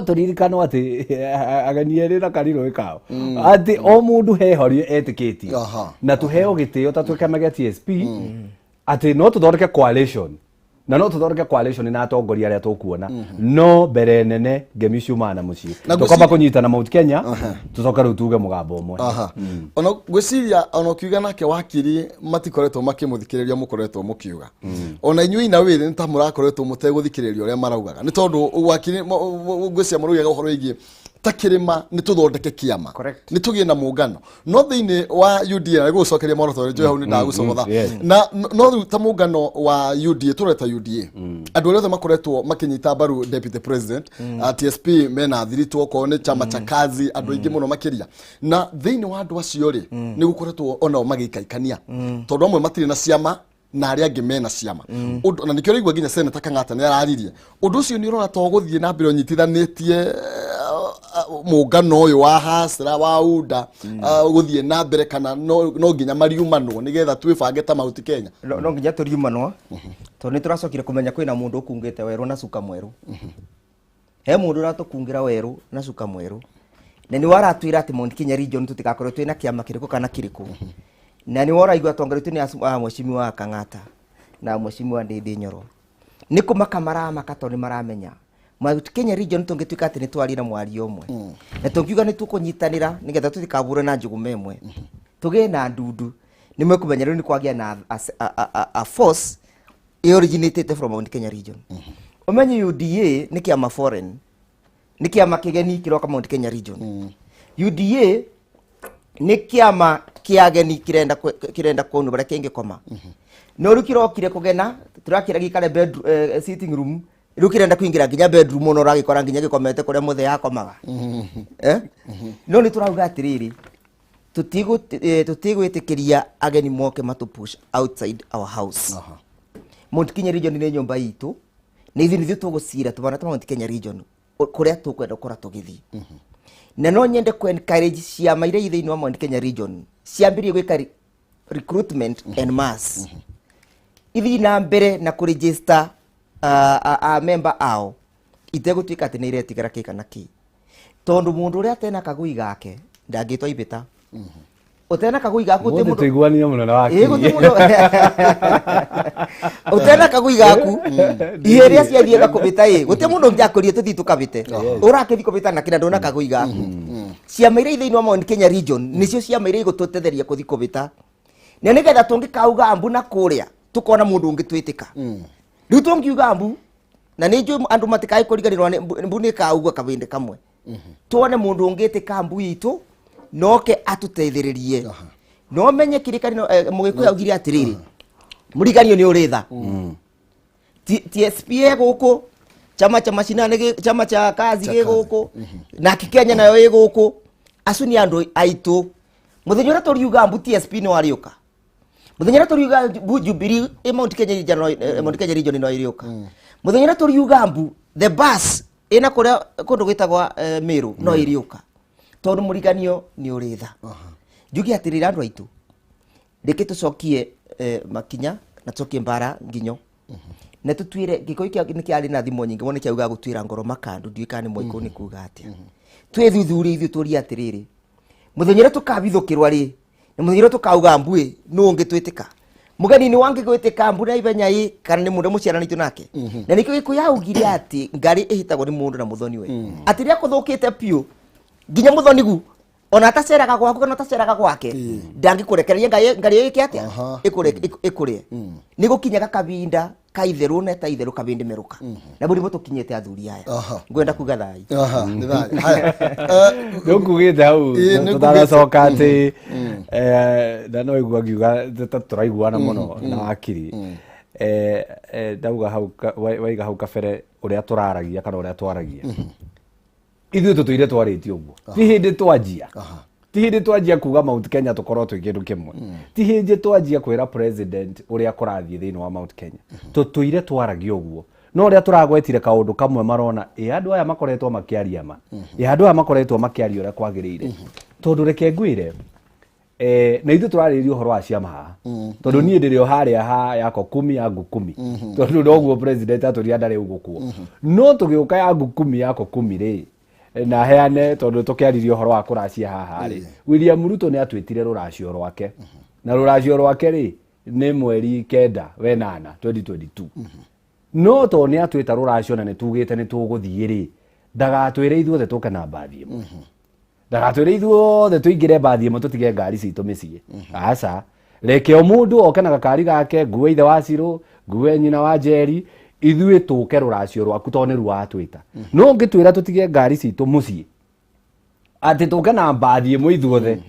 tũririkanwo atĩ ageni erĩ na karirũ kao, atĩ o mũndũ he harĩa etĩkĩtie, na tũheo gĩtĩo ta twĩ kĩama gĩa TSP, atĩ no tũthondeke coalition, na no tũthondeke coalition na atongoria arĩa tũkuona, no mbere nene ngemi ciumaga na mũciĩ. Na tũkamba kũnyitana Mount Kenya, tũcoke rĩu tuge mũgambo ũmwe. Aha. Ona ngwĩciria ona ũkiuga nake wakiri matikoretwo makĩmũthikĩrĩria, mũkoretwo mũkiuga ona inyuĩ ina wĩrĩ nĩ ta mũrakoretwo mũtegũthikĩrĩria ũrĩa maraugaga, nĩ tondũ wakiri ngwĩciria mũraugaga ũhoro wĩgiĩ. Ta kĩrĩma nĩ tũthondeke kĩama, Correct. nĩ tũgĩe na mũngano, no thĩinĩ wa UDA na gũcokeria moroto rĩ njũĩ hau nĩ ndagũcogotha. Na no rĩu ta mũngano wa UDA, tũreta UDA, andũ arĩa othe makoretwo makĩnyita mbaru deputy president, TSP mena thiritũ, okorwo nĩ chama cha kazi, andũ aingĩ mũno makĩria. Na thĩinĩ wa andũ acio rĩ, nĩ gũkoretwo onao magĩikaikania, tondũ amwe matirĩ na ciama na arĩa angĩ mena ciama. Ũndũ na nĩkĩo ũraigua nginya Senator Kang'ata nĩ araririe ũndũ ũcio. Nĩ ũrona to gũthiĩ na mbere ũnyitithanĩtie mũngano ũyũ wa hasra wa UDA gũthiĩ na mbere, kana no nginya mariumanwo nĩgetha twĩbange ta Mount Kenya? No nginya tũriumanwo, tondũ nĩ tũracokire kũmenya kwĩna mũndũ ũkungĩte werũ na cuka mwerũ. He mũndũ ũratũkungĩra werũ na cuka mwerũ, na nĩ waratwĩra atĩ Mount Kenya region tũtigakorwo twĩna kĩama kĩrĩkũ kana kĩrĩkũ. Na nĩ woraigua atongoria nĩ a mheshimiwa Kang'ata na mheshimiwa Ndindi Nyoro nĩ kũmaka maramaka, tondũ nĩ maramenya Mount Kenya region tũngĩtuĩka atĩ nĩ twarie na mwario ũmwe na tũngiuga nĩ tũkũnyitanĩra nĩgetha tũtikabũre na njũgũma ĩmwe, tũgĩe na ndundu, nĩ mekũmenya rĩu nĩ kwagĩa na a force originated from Mount Kenya region. Ũmenye UDA nĩ kĩama foreign, nĩ kĩama kĩgeni kĩroka Mount Kenya region. UDA nĩ kĩama kĩageni kĩrenda kũnũ barĩa kĩngĩkoma, no rĩu kĩrokire kũgena, tũrakĩra gĩikare sitting room, rĩu kĩrenda kũingĩra nginya bedroom, ona ũragĩkora nginya gĩkomete kũrĩa mũthee akomaga, eh? No nĩ tũrauga atĩrĩrĩ, tũtigwĩtĩkĩria ageni moke matũ push outside our house. Mount Kenya region nĩ nyũmba itũ, na ithuĩ nithuĩ tũgũcira tũbana ta Mount Kenya region kũrĩa tũkwenda gũkorwo tũgĩthiĩ. Na no nyende kũ encourage ciama iria i thĩinĩ wa Mount Kenya region ciambĩrĩrie gwĩka recruitment en masse, ithiĩ na mbere na kũregister a member ao itegũtuĩka atĩ nĩ iretigĩra kĩ kana kĩ, tondũ mũndũ ũrĩa atena kagui gake ndangĩtwa ibĩta. Ũtena kagui gaku Mũthĩ mũndũ tũiguanire mũno na Ĩĩ, wakiri. gũtirĩ mũndũ ũtena kagui gaku, ihĩrĩa ciathiaga kũbĩta ĩ, gũtirĩ mũndũ ũngĩ akũrie tũthiĩ tũkabĩte. Ũrakĩthiĩ kũbĩta na kĩna ndũna kagui gaku. Ciama iria i thĩinĩ wa Mount Kenya region nĩcio ciama iria igũtũtetheria kũthiĩ kũbĩta, na nĩgetha tũngĩkauga mbu na kũrĩa tũkona mũndũ ũngĩ twĩtĩka. Rĩu tũngiuga mbu, na nĩ njũĩ andũ matikae kũriganĩrwo nĩ mbu nĩ ĩkaugua kabĩndĩ kamwe, tuone mũndũ ũngĩtĩka mbu itũ noke atũteithĩrĩrie. No menye kĩrĩkanĩro, mũgĩkũyũ augire atĩrĩrĩ, mũriganio nĩ ũrĩ tha. TSP ĩ gũkũ, chama cha mashinani chama cha kazi Cha gĩ kazi. Gũkũ nake Kenya nayo ĩ gũkũ. Acu nĩ andũ aitũ. Mũthenya ũrĩa tũriuga mbu TSP nĩ warĩũka, mũthenya ũrĩa tũriuga mbu Jubilee ĩ Mount Kenya region Mount Kenya region no ĩrĩũka, mũthenya ũrĩa tũriuga mbu the bus ĩna kũrĩa kũndũ gwĩtagwo Meru no ĩrĩũka, tondũ mũriganio nĩ ũrĩ tha. Njuge atĩrĩrĩ, andũ aitũ, reke tũcokie makinya na tũcokie mbara nginyo na tũtuĩre gĩkũyũ nĩ kĩarĩ na thimo nyingĩ mũno, kĩauga gũtuĩra ngoro makandu. Ndiũĩ kana nĩ mwaikũ nĩ kuga atĩa. Twĩthuthurie ithuĩ, tũrie atĩrĩrĩ, mũthenya ũrĩa tũkabithũkĩrwa rĩ, na mũthenya ũrĩa tũkauga mbuĩ, nũ ũngĩ twĩtĩka? Mũgeni nĩ wangĩ gwĩtĩka mbu na ihenya ĩ, kana nĩ mũndũ mũciaranĩtio nake? Na nĩkĩo gĩkũyũ augire atĩ ngarĩ ĩhĩtagwo nĩ mũndũ na mũthoni we, atĩ rĩrĩa kũthũkĩte biũ nginya mũthonigu ona ataceraga gwaku kana ataceraga gwake ndangĩkũrekereria ngarĩ ĩke atĩa? Ĩkũrĩe. Nĩ gũkinyaga kabinda ka itherũ na ta itherũ kabindi merũka, na bũ nĩbo tũkinyĩte, athuri aya. Ngwenda kuga thai. Aha, nĩ thayũ. Haya. Nĩ ũkugĩte hau. Ĩĩ, nĩ tũtanacoka atĩ na no igua ngiuga ta tũraiguana mũno na wakiri. Ndauga hau waiga hau kabere ũrĩa tũraragia kana ũrĩa twaragia, ithuĩ tũtũire twarĩtie ũguo. Ti hĩndĩ twanjia, ti hĩndĩ twanjia kuga Mount Kenya tũkorwo twĩ kĩndũ kĩmwe, ti hĩndĩ twanjia kwĩra president ũrĩa kũrathiĩ thĩinĩ wa Mount Kenya. Tũtũire twaragia ũguo, no ũrĩa tũragwetire kaũndũ kamwe marona ĩ andũ aya makoretwo makĩaria ma ĩ andũ aya makoretwo makĩaria ũrĩa kwagĩrĩire. Tondũ reke ngwĩre, na ithuĩ tũrarĩrĩria ũhoro wa ciama haha, tondũ niĩ ndĩrĩ o harĩa ha yako kumi yangu kumi, tondũ noguo president atũria ndarĩ ũgũkuo. No tũgĩũka yangu kumi yako kumi rĩ, na heane, tondũ tũkĩaririe ũhoro wa kũracia haha rĩ, William Ruto nĩ atwĩtire rũracio rwake, na rũracio rwake rĩ nĩ mweri 9 wenana 2022. No tondũ nĩ atwĩta rũracio na nĩ tugĩte nĩ tũgũthiĩ rĩ, ndagatwĩre ithuothe tũke na mbathi ĩmwe, ndagatwĩre ithuothe tũingĩre mbathi ĩmwe tũtige ngari citũ mĩciĩ. Aca, reke o mũndũ oke na gakari gake, ngue ithe wa Cirũ, ngue nyina wa Njeri, ithuĩ tũke rũracio rwaku tondũ nĩruo watwĩta. No ũngĩtwĩra tũtige ngari citũ mũciĩ. Atĩ tũke na mbathi ĩmwe ithuothe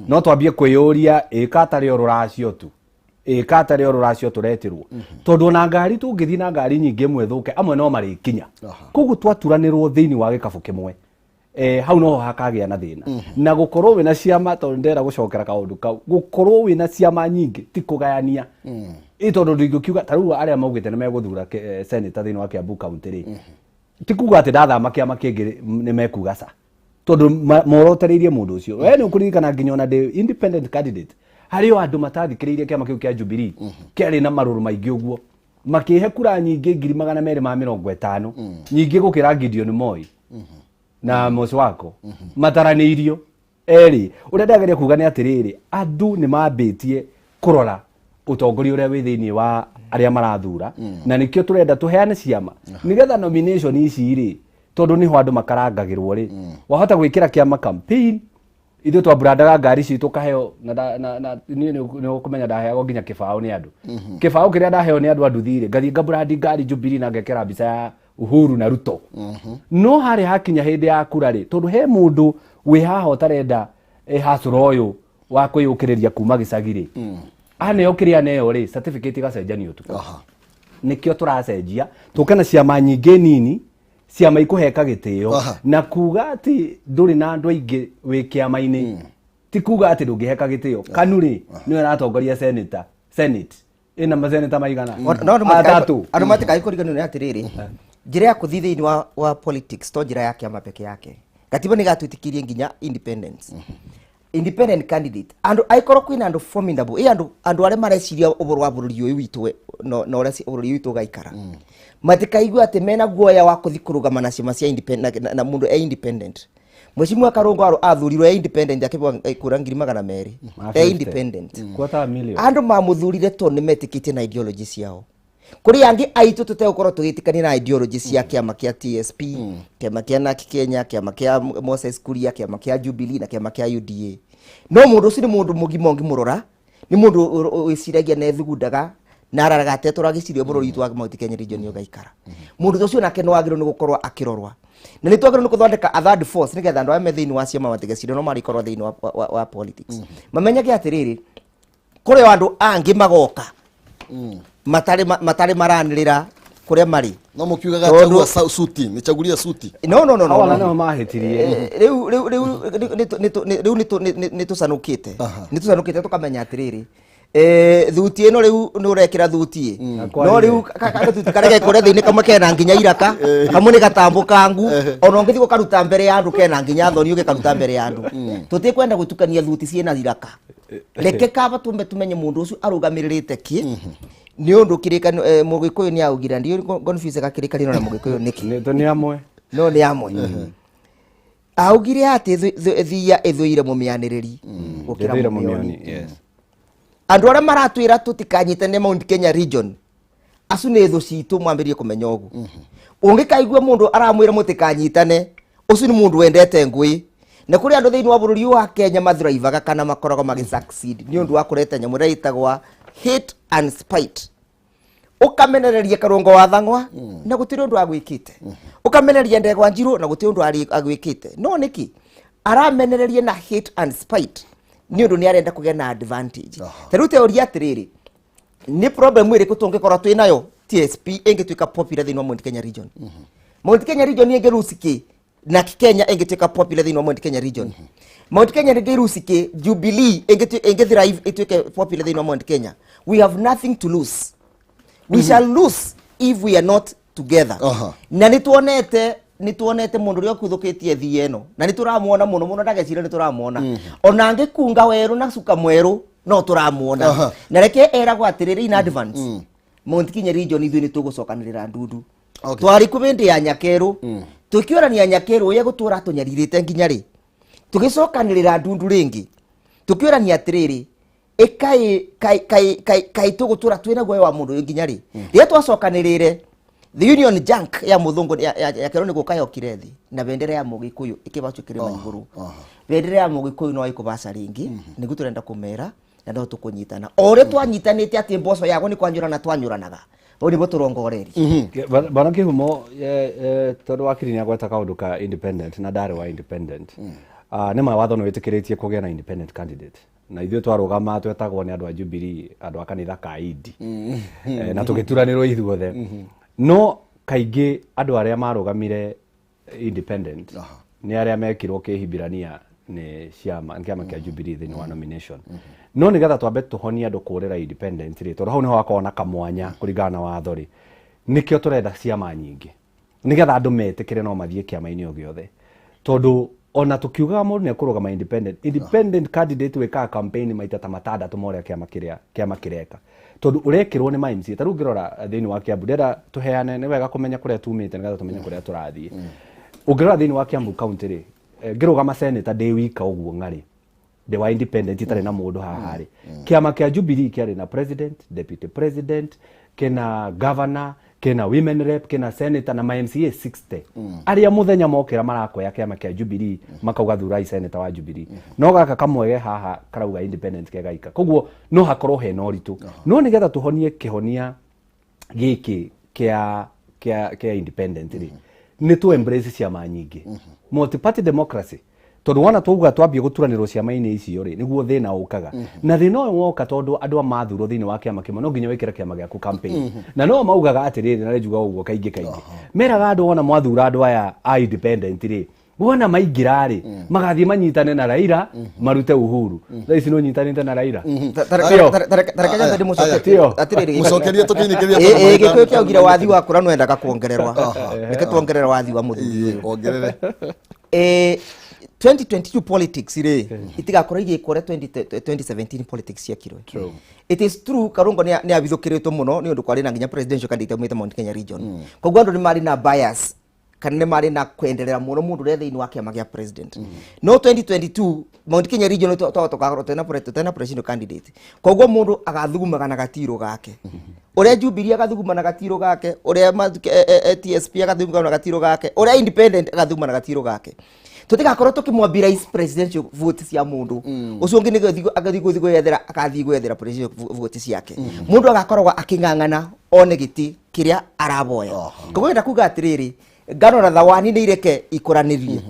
no twambie kwĩyũria ĩka tarĩ o rũracio tu, ĩka tarĩ o rũracio tũretirwo, tondũ ona ngari tũngĩthiĩ na ngari nyingĩ ĩmwe thũke amwe no marĩkinya. Koguo twaturanĩrwo thĩinĩ wa gĩkabũ kĩmwe, hau noho hakagĩa na thĩna. Na gũkorwo wĩna ciama, tondũ ndĩrenda gũcokera kaũndũ kau, gũkorwo wĩna ciama nyingĩ ti kũgayania. Ĩ tondũ ndingĩkiuga ta rĩu arĩa maugĩte nĩ megũthura senator thĩinĩ wa Kiambu County rĩ, ti kuga atĩ ndathama kĩama kĩngĩ nĩ mekuga ca, tondũ morotereirie mũndũ ũcio. We nĩ ũkũririkana nginya ona ndĩ independent candidate harĩ o andũ matathikĩrĩirie kĩama kĩu kĩa Jubilee kĩarĩ na marũrũ maingĩ ũguo, makĩhe kura nyingĩ 250,000, nyingĩ gũkĩra Gideon Moi na Mose wako mataranĩirio erĩ. Ũrĩa ndĩrageria kuga nĩ atĩrĩrĩ, andũ nĩ mambĩtie kũrora ũtongoria ũrĩa wĩ thĩinĩ wa arĩa marathura, na nĩkĩo tũrenda tũheane ciama nĩgetha nomination ici rĩ, tondũ nĩho andũ makarangagĩrwo rĩ, wahota gwĩkĩra kĩama campaign. Ithuĩ twamburandaga ngari citũ kaheo na niĩ nĩ ũkũmenya ndaheagwo nginya kĩbaũ nĩ andũ. Kĩbaũ kĩrĩa ndaheo nĩ andũ a nduthi rĩ, ngathiĩ ngaburandi ngari Jubilee na ngekĩra mbica ya Uhuru na Ruto. No harĩ hakinya hĩndĩ ya kura rĩ, tondũ he mũndũ wĩ haha ũtarenda hacũra ũyũ wa kwĩyũkĩrĩria kuma gĩcagi rĩ, aneo kĩrĩa aneo rĩ, certificate ĩgacenjanio ũtukũ. Nĩkĩo tũracenjia tũke na ciama nyingĩ nini, ciama ikũheka gĩtĩo, na kuga atĩ ndũrĩ na andũ aingĩ wĩ kĩama-inĩ ti kuga atĩ ndũngĩheka gĩtĩo. Kanu rĩ, nĩwe ĩratongoria senator, senate ĩna maseneta maigana? No atatũ. Andũ matikae kũriganĩrwo nĩ atĩrĩrĩ, njĩra ya kũthiĩ thĩinĩ wa politics to njĩra ya kĩama peke yake. Gatiba nĩ gatwĩtĩkĩrie nginya independence, independent candidate. Andũ aikorwo kwĩna andũ formidable, ĩ andũ arĩa mareciria ũhoro wa bũrũri ũyũ witũ na ũrĩa bũrũri ũyũ witũ ũgaikara, matikaigua atĩ mena guoya wa kũthiĩ kũrũgama na ciama cia independent, na mũndũ e independent. Mheshimiwa Karungo athurirwo e independent, akĩbwa kura 200,000 e independent. Quarter million. Andũ mamuthurire tondũ nĩ metĩkĩtie na ideology ciao. Kũrĩ angĩ aitũ tũtegũkorwo tũgĩtĩkania na ideology cia kĩama kĩa TSP, kĩama kĩa NARC Kenya, kĩama kĩa Moses Kuria, kĩama kĩa Jubilee na kĩama kĩa UDA. No mũndũ ũcio nĩ mũndũ mũgima ũngĩmũrora, nĩ mũndũ wĩciragia na ethugundaga na araraga atetũra gĩcirio bũrũri witũ wa Mount Kenya region ũgaikara. Mũndũ ũcio nake no agĩrĩirwo nĩ gũkorwo akĩrorwa. Na nĩ twagĩrĩirwo nĩ gũthondeka a third force nĩgetha andũ arĩa me thĩinĩ wa ciama matigecirie no marĩkorwo thĩinĩ wa politics. Mamenyage atĩrĩrĩ, kũrĩ o andũ angĩ magoka matarĩ maranĩrĩra kũrĩa marĩ. No mũkiugaga chagua suti, nichagulie suti. No, no, no, no. Hawa nao mahĩtirie. Rĩu nĩ tũcanũkĩte. Nĩ tũcanũkĩte tũkamenya atĩrĩrĩ, thuti ĩno rĩu nĩ ũrekĩra thuti ĩ. No rĩu gathuti karĩa ge kũrĩa thĩinĩ kamwe kena nginya iraka, kamwe nĩ gatambũkangu, ona ũngĩthiĩ gũkaruta mbere ya andũ kena nginya thoni ũgĩkaruta mbere ya andũ. Tũtikwenda gũtukania thuti ciĩna iraka. Reke kaba tumbe tumenye mũndũ ũcio arũgamĩrĩrĩte kĩ. Nĩ ũndũ kĩrĩkanĩro, Mũgĩkũyũ nĩ augire, ndiũĩ confuse gakĩrĩkanĩro na Mũgĩkũyũ nĩkĩ. Nĩ amwe. No nĩ amwe. Augire atĩ thia ĩthũire mũmĩanĩrĩri gũkĩra Ĩthũire mũmĩoni. Mũmĩoni, yes. Andũ arĩa maratwĩra tũtikanyitane Mount Kenya region, acu nĩ thũ citũ, mwambĩrĩrie kũmenya ũguo. Ũngĩkaigua mũndũ aramwĩra mũtikanyitane, ũcio nĩ mũndũ wendete ngũĩ. Na kũrĩ andũ thĩinĩ wa bũrũri ũyũ wa Kenya mathrivaga kana makoragwo magĩ succeed nĩ ũndũ wa kũreta nyamũ ĩrĩa ĩtagwo hate and spite. Ũkamenereria Karũngo wa Thang'wa na gũtirĩ ũndũ agwĩkĩte, ũkamenereria Ndegwa Njirũ na gũtirĩ ũndũ agwĩkĩte, no nĩkĩ aramenereria na hate and spite? Nĩ ũndũ nĩ arenda kũgĩa na advantage. Ta rĩu teoria atĩrĩrĩ, nĩ problem ĩrĩkũ tũngĩkorwo twĩ nayo TSP ĩngĩtuĩka popular thĩinĩ wa Mount Kenya region? Mount Kenya region ĩngĩ kĩ na Kenya ĩngĩtuĩka popular thĩinĩ wa Mount Kenya region, Mount Kenya ĩngĩ kĩ, Jubilee ĩngĩ thrive ĩtuĩke popular thĩinĩ wa Mount Kenya, we have nothing to lose. We shall lose if we are not together. Na nĩ tuonete mũndũ ũrĩa ũkuthũkĩtie thie ĩno, na nĩ tũramuona mũno mũno, ndagecira nĩ tũramuona ona angĩkunga werũ na cuka mwerũ no tũramuona. Na reke eragwo atĩrĩrĩ in advance, Mount Kenya region ithuĩ nĩ tũgũcokanĩrĩra ndundu. Twarĩ kuo hĩndĩ ya Nyakerũ, tũkĩorania Nyakerũ ũrĩa gũtũra tũnyarirĩte nginya rĩ, tũgĩcokanĩrĩra ndundu rĩngĩ, tũkĩorania atĩrĩrĩ, ĩkaĩ kai kai kai kai tũgũtũra twĩna guoya wa mũndũ ũyũ nginya rĩ? Rĩrĩa twacokanĩrĩre, the Union Jack ya mũthũngũ ya Nyakerũ nĩ gũka yokire thĩ na bendera ya Mũgĩkũyũ ĩkĩbacwo kĩrĩma igũrũ. Bendera ya Mũgĩkũyũ no ĩkũbaca rĩngĩ, nĩguo tũrenda kũmera na no tũkũnyitana o ũrĩa twanyitanĩte atĩ mboco yago nĩ kwanyũrana twanyũranaga, hau nĩguo tũrongorerie. Bwana Kĩhumo, tondũ wakiri nĩ agweta kaũndũ ka independent na ndarĩ wa independent. Nĩ ma watho nĩ wĩtĩkĩrĩtie kũgĩa na independent candidate, na ithuĩ twarũgama twetagwo nĩ andũ a Jubilee, andũ a kanitha ka Idi. Na tũgĩturanĩrwo ithuothe. No kaingĩ andũ arĩa marũgamire independent nĩ arĩa mekirwo kĩhibirania nĩ ciama, nĩ kĩama kĩa Jubilee thĩinĩ wa nomination. No nĩgetha twambe tũhonie andũ kũrĩra independent rĩ, tondũ hau nĩho hakoragwo na kamwanya kũringana na watho rĩ, nĩkĩo tũrenda ciama nyingĩ, nĩgetha andũ metĩkĩre no mathiĩ kĩama-inĩ o gĩothe. Tondũ ona tũkiugaga mũndũ nĩ ekũrũgama independent, independent candidate wĩkaga campaign maita ta matandatũ ma ũrĩa kĩama kĩrĩa kĩama kĩreka, tondũ ũrekĩrwo nĩ ma MCA. Ta rĩu ũngĩrora thĩinĩ wa Kiambu, ndĩrenda tũheane, nĩ wega kũmenya kũrĩa tumĩte nĩgetha tũmenye kũrĩa tũrathiĩ. Ũngĩrora thĩinĩ wa Kiambu County rĩ, ngĩrũgama senator ndĩ wika ũguo ng'arĩ, ndĩ wa independent itarĩ na mũndũ haha rĩ, kĩama kĩa Jubilee kĩarĩ na president, deputy president, kĩna governor, kĩna women rep, kĩna senator na ma MCA 60, arĩa mũthenya mokĩra marakoya kĩama kĩa Jubilee makauga thurai senator wa Jubilee. No gaka kamwege haha karauga independent kegaika, koguo no hakorwo hena ũritũ. No nĩgetha tũhonie kĩhonia gĩkĩ kĩa independent rĩ, nĩ tũ embrace ciama nyingĩ, multi party democracy, tondũ wona twauga twambie gũturanĩrwo ciama-inĩ icio rĩ, nĩguo thĩna ũkaga. Na thĩna ũyũ woka tondũ andũ a mathurwo thĩinĩ wa kĩama kĩmwe, no nginya wĩkĩre kĩama gĩaku campaign. Na no maugaga atĩrĩrĩ, na njugaga ũguo kaingĩ kaingĩ, meraga andũ wona mwathura andũ aya a independent rĩ, wona maingĩra rĩ, magathiĩ manyitane na Raila marute Uhuru. Thaa ici nĩ ũnyitanĩte na Raila? Tio. Tareke nyambe ndĩmũcokerie. Tio. Atĩrĩrĩ, Mũcokerie tũkĩinĩkĩria. Ĩ, Gĩkũyũ kĩaugire wathi wa kũra nĩwendaga kuongererwa. Reke tuongerere wathi wa mũthuri ũyũ. Ongerere. 2022 politics rĩ, itigakorwo igĩkwo ũrĩa 2017 politics ciekirwo. It is true Karungo nĩ avithũkĩrĩtwo mũno nĩ ũndũ kwarĩ na nginya presidential candidate aumĩte Mount Kenya region, koguo andũ nĩ marĩ na bias kana nĩ marĩ na kwenderera mũno mũndũ ũrĩa thĩinĩ wa kĩama kĩa president. No 2022 Mount Kenya region tũgakorwo twĩna presidential candidate, koguo mũndũ agathugumaga na gatirũ gake, ũrĩa Jubilee agathuguma na gatirũ gake, ũrĩa TSP agathuguma na gatirũ gake, ũrĩa independent agathuguma na gatirũ gake. Tũtigakorwo tũkĩmobilize presidential vote cia mũndũ ũcio ũngĩ nĩguo agathiĩ gũthiĩ gwĩyethera, agathiĩ gwĩyethera presidential vote ciake. Mũndũ agakoragwo akĩng'ang'ana one gĩtĩ kĩrĩa araboya. Koguo ngenda kuga atĩrĩrĩ, ngano na thawani nĩ ireke ikũranĩrie.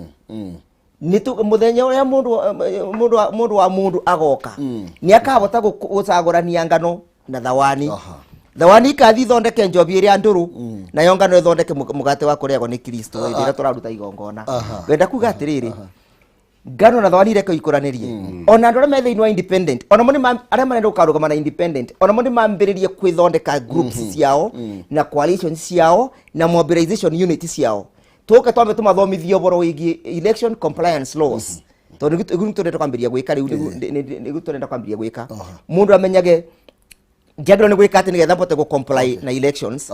Nĩ mũthenya ũrĩa mũndũ wa mũndũ agoka, nĩ akahota gũcagũrania ngano na thawani. Thawani ikathi ithondeke njobi ĩrĩa ndũrũ, nayo ngano ĩthondeke mũgate wa kũrĩagwo nĩ Kristo hĩndĩ ĩrĩa tũraruta igongona. Ngwenda kuga atĩrĩrĩ, ngano na thawani ireke ikũranĩrie. Ona andũ arĩa me thĩinĩ wa independent, ona mo nĩ arĩa marenda gũkarũgama na independent, ona mo nĩ mambĩrĩrie kwĩthondeka groups ciao na coalition ciao na mobilization unit ciao. Tũke twambe tũmathomithie ũhoro wĩgiĩ election compliance laws, tondũ nĩguo tũrenda kwambĩrĩria gwĩka rĩu, nĩguo tũrenda kwambĩrĩria gwĩka. Mũndũ amenyage njagĩrĩirwo nĩ gwĩka atĩ nĩgetha mbote gũ comply na elections.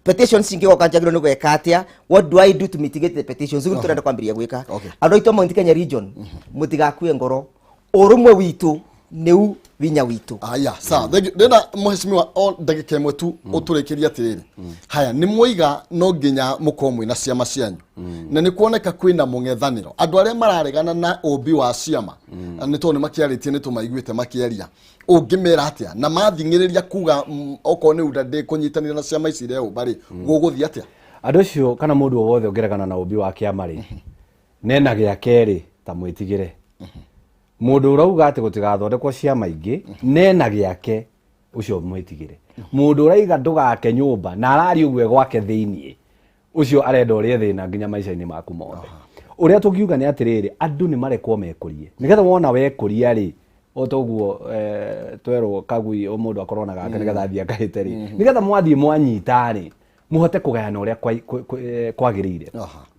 Petitions cingĩgoka, njagĩrĩirwo nĩ gwĩka atĩa? What do I do to mitigate the petitions? Nĩguo tũrenda kwambĩrĩria gwĩka. Andũ aitũ a Mount Kenya region, mũtigakue ngoro, ũrũmwe witũ nĩu vinya witũ. Aya, sawa, thank you. Ndĩrenda mheshimiwa o ndagĩka ĩmwe tu ũtũrĩkĩrie atĩrĩrĩ. Haya, nĩ mwaiga no nginya mũkorwo mwĩna ciama cianyu, na nĩ kuoneka kwĩna mũng'ethanĩro, andũ arĩa mararegana na ũmbi wa ciama, nĩ tondũ nĩ makĩarĩtie, nĩ tũmaiguĩte makĩaria. Ũngĩmera atĩa na mathing'ĩrĩria kuga okorwo nĩ UDA ndĩkũnyitanĩra na ciama ici ireũmba rĩ, gũgũthiĩ atĩa? Andũ acio kana mũndũ o wothe ũngĩregana na ũmbi wa kĩama rĩ, nena gĩake rĩ, ta mwĩtigĩre. Mũndũ ũrauga atĩ gũtigathondekwo ciama ingĩ nena gĩake, ũcio mwĩtigĩre. Mũndũ ũraiga ndũgake nyũmba na araria ũguo gwake thĩiniĩ, ũcio arenda ũrĩe thĩna nginya maica-inĩ maku mothe. Ũrĩa tũngiuga nĩ atĩrĩrĩ, andũ nĩ marekwo mekũrie, nĩgetha wona wekũria rĩ, o ta ũguo twerwo kagui o mũndũ akorwo na gake nĩgetha athiĩ akahĩte rĩ, nĩgetha mwathiĩ mwanyita rĩ, mũhote kũgayana ũrĩa kwagĩrĩire.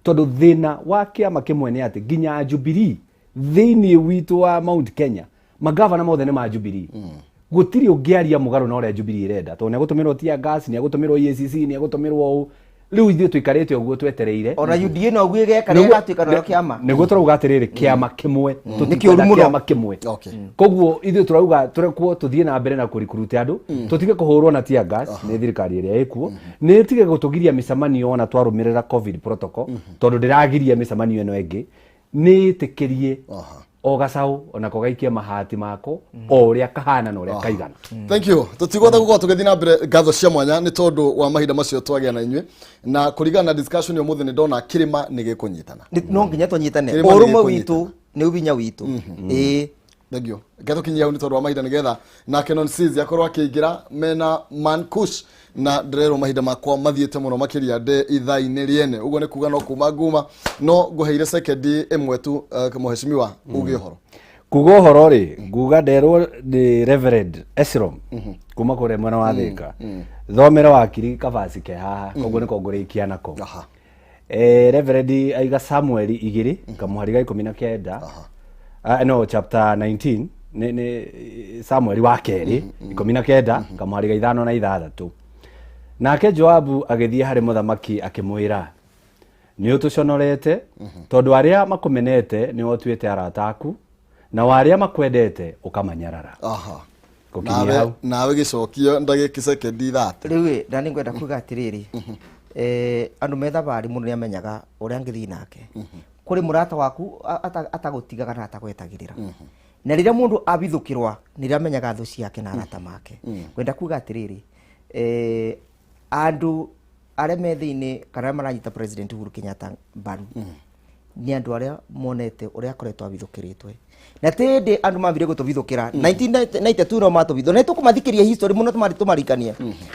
Tondũ thĩna wa kĩama kĩmwe nĩ atĩ nginya Jubilee thĩinĩ witũ wa Mount Kenya, magavana mothe nĩ ma Jubilee. Gũtirĩ ũngĩaria mũgarũ na ũrĩa Jubilee ĩrenda, tondũ nĩ egũtũmĩrwo tear gas, nĩ egũtũmĩrwo EACC, nĩ egũtũmĩrwo ũũ. Rĩu ithuĩ tũikarĩte ũguo twetereire. Ona UDA no ũguo ĩgeka rĩrĩa ĩgatuĩka nayo kĩama. Nĩguo tũrauga atĩrĩrĩ, kĩama kĩmwe. Nĩ kĩũru Tũtikwenda mũno. kĩama kĩmwe. Koguo ithuĩ tũrauga tũrekwo tũthiĩ na mbere na kũrikuruta andũ, tũtige kũhũrwo na tear gas nĩ thirikari ĩrĩa ĩkuo, nĩ ĩtige gũtũgiria mĩcemanio ona twarũmĩrĩra COVID protocol, tondũ ndĩragiria mĩcemanio ĩno ĩngĩ. Nĩ ĩtĩkĩrie o gacaũ onako gaikie mahati mako o ũrĩa kahana na ũrĩa kaigana. Thank you. Tũtigwatha gũkorwo tũgĩthiĩ na mbere. Ngatho cia mwanya nĩ tondũ wa mahinda macio twagĩa na inyuĩ, na kũringana na discussion ya ũmũthĩ, nĩ ndona kĩrĩma nĩ gĩkũnyitana. No nginya tũnyitane. Kĩrĩma nĩ Ũrũmwe gĩkũnyitana. witũ. Nĩ ũbinya witũ, ĩĩ. Thengio. Reke tũkinyie hau nĩ tondũ wa mahinda, nĩgetha nake Non Sis akorwo akĩingĩra mena Man Kush, na ndĩrerwo mahinda makwa mathiĩte mũno makĩria ndĩ ithaa-inĩ rĩene. Ũguo nĩ kuga no kuma nguma no ngũheire sekendi ĩmwe tu, mũhecimiwa, uge ũhoro. Kuga ũhoro rĩ, nguga nderwo nĩ Reverend Esrom kuma kũrĩa mwena wa Thĩka, thomera wakiri kabaci ke haha, koguo nĩko ngũrĩkia nako. Reverend aiga Samueli 2 kamũhari ga 19. Ah, no, chapter 19 nĩ Samueli wa kerĩ 19 kamũhari ga 5 na 6. Nake Joabu agĩthiĩ harĩ mũthamaki akĩmwĩra, "Nĩ ũtũconorete, tondũ arĩa makũmenete nĩ ũtuĩte arata aku, na arĩa makwendete ũkamanyarara." Gũkinyia Nawe hau. Nawe gĩcokio ndagĩki sekendi 30. Rĩu ĩ, na nĩ ngwenda kuga atĩrĩrĩ, andũ me thabarĩ mũndũ nĩ amenyaga ũrĩa angĩthiĩ nake. Kũrĩ mũrata waku atagũtigaga na atagwetagĩrĩra, na rĩrĩa mũndũ abithũkĩrwa nĩrĩo amenyaga thũ ciake na arata make. Ngwenda kuga atĩrĩrĩ, andũ arĩa me thĩinĩ kana arĩa maranyita President Uhuru Kenyatta mbaru nĩ andũ arĩa monete ũrĩa akoretwo abithũkĩrĩtwe, na ti hĩndĩ andũ mambire gũtũbithũkĩra 1992 no matũbithũ, na nĩtũkũmathikĩria history mũno, tũmarikanie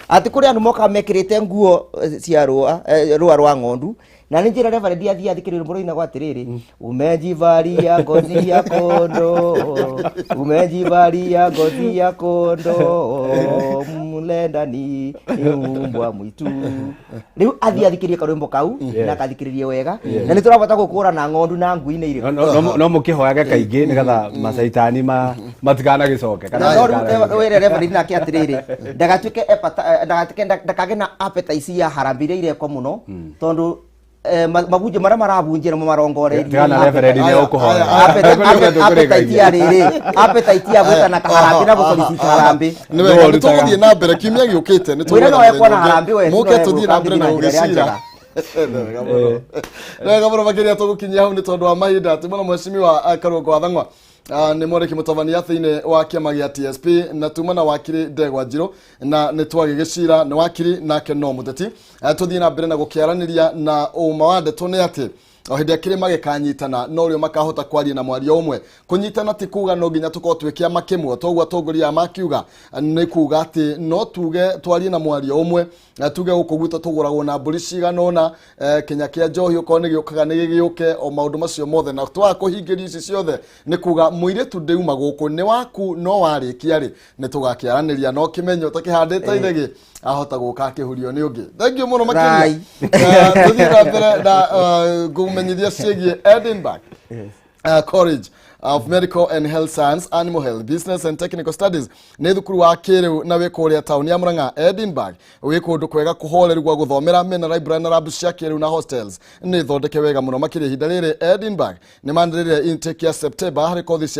atĩ kũrĩ andũ mokaga mekĩrĩte nguo cia rũa, rũa rwa ng'ondu, na nĩ njĩra Reverend athiĩ athikĩrĩrio mũroinagwo atĩrĩrĩ, "Umejivalia ngozi ya kondoo, umejivalia ngozi ya kondoo, mlendani ni umbwa mwitu." Rĩu athiĩ athikĩrie karwĩmbo kau na akathikĩrĩrie wega, na nĩ tũrabata gũkũra na ng'ondu na ngui nĩ irĩkũ. No mũkĩhoyage kaingĩ nĩgetha macaitani matikanagĩcoke kana Na no matikanagĩũke. rĩu wĩre Reverend nake atĩrĩrĩ, ndagatuĩke ndagatuĩke ndakagĩe na appetite ya harambee iria irekwo mũno, tondũ mabunjo marĩa marabunjia nĩmo marongoreirie. Tigana Reverend nĩ ũkũhoya. Appetite ya rĩrĩ, appetite ya gwĩtana kaharambee na gũsolicit harambee. Nĩ wega, nĩ Ndũrutaga. tũgũthiĩ na mbere kiumia gĩũkĩte, nĩ Mwĩre no tũgwetha ekwo na mũthenya ũngĩ. harambee we, Mũke no tũthiĩ na mbere na egũka njĩra ĩrĩa gũgĩcira. njega. Nĩ wega mũno, nĩ wega mũno makĩria. Tũgũkinyia hau nĩ tondũ wa mahinda. Tumana mheshimiwa Karũngo wa Thang'wa, nĩ mwandĩki mũtabania thĩinĩ wa kĩama gĩa TSP, na tuma na wakiri Ndegwa Njirũ, na nĩ twagĩgĩcira nĩ wakiri nake no mũteti. Tũthiĩ na mbere na gũkĩaranĩria, na ũma wa ndeto nĩ atĩ o hĩndĩ ĩrĩa kĩrĩma gĩkanyitana no rĩo makahota kwaria na mwario ũmwe. Kũnyitana ti kuga no nginya tũkorwo twĩ kĩama kĩmwe, toguo atongoria aya makiuga, nĩ kuga atĩ no tuge twarie na mwario ũmwe, na tuge gũkũ gwitũ tũgũragwo na mbũri cigana ũna, kĩnya kĩa njohi okorwo nĩ gĩũkaga nĩ gĩgĩũke, o maũndũ macio mothe. Na twaga kũhingĩria ici ciothe nĩ kuga mũirĩtu ndĩuma gũkũ nĩ waku, no warĩkia rĩ nĩ tũgakĩaranĩria, no kĩmenyo ũtakĩhandĩte ithegĩ ahota gũka akĩhurio nĩ ũngĩ. Thank you mũno makĩria. Rai. Tũthiĩ na mbere na ngũmenyithia ciĩgiĩ Edinburgh College of Medical and Health Science, Animal Health, Business and Technical Studies. Nĩ thukuru wa kĩrĩu na wĩ kũrĩa taũni ya Murang'a. Edinburgh wĩ kũndũ kwega kũhoreru gwa gũthomera, mena library na lab cia kĩrĩu, na hostels nĩ thondeke wega mũno makĩria. Ihinda rĩrĩ Edinburgh nĩ manĩrĩire intake ya September harĩ kothi cia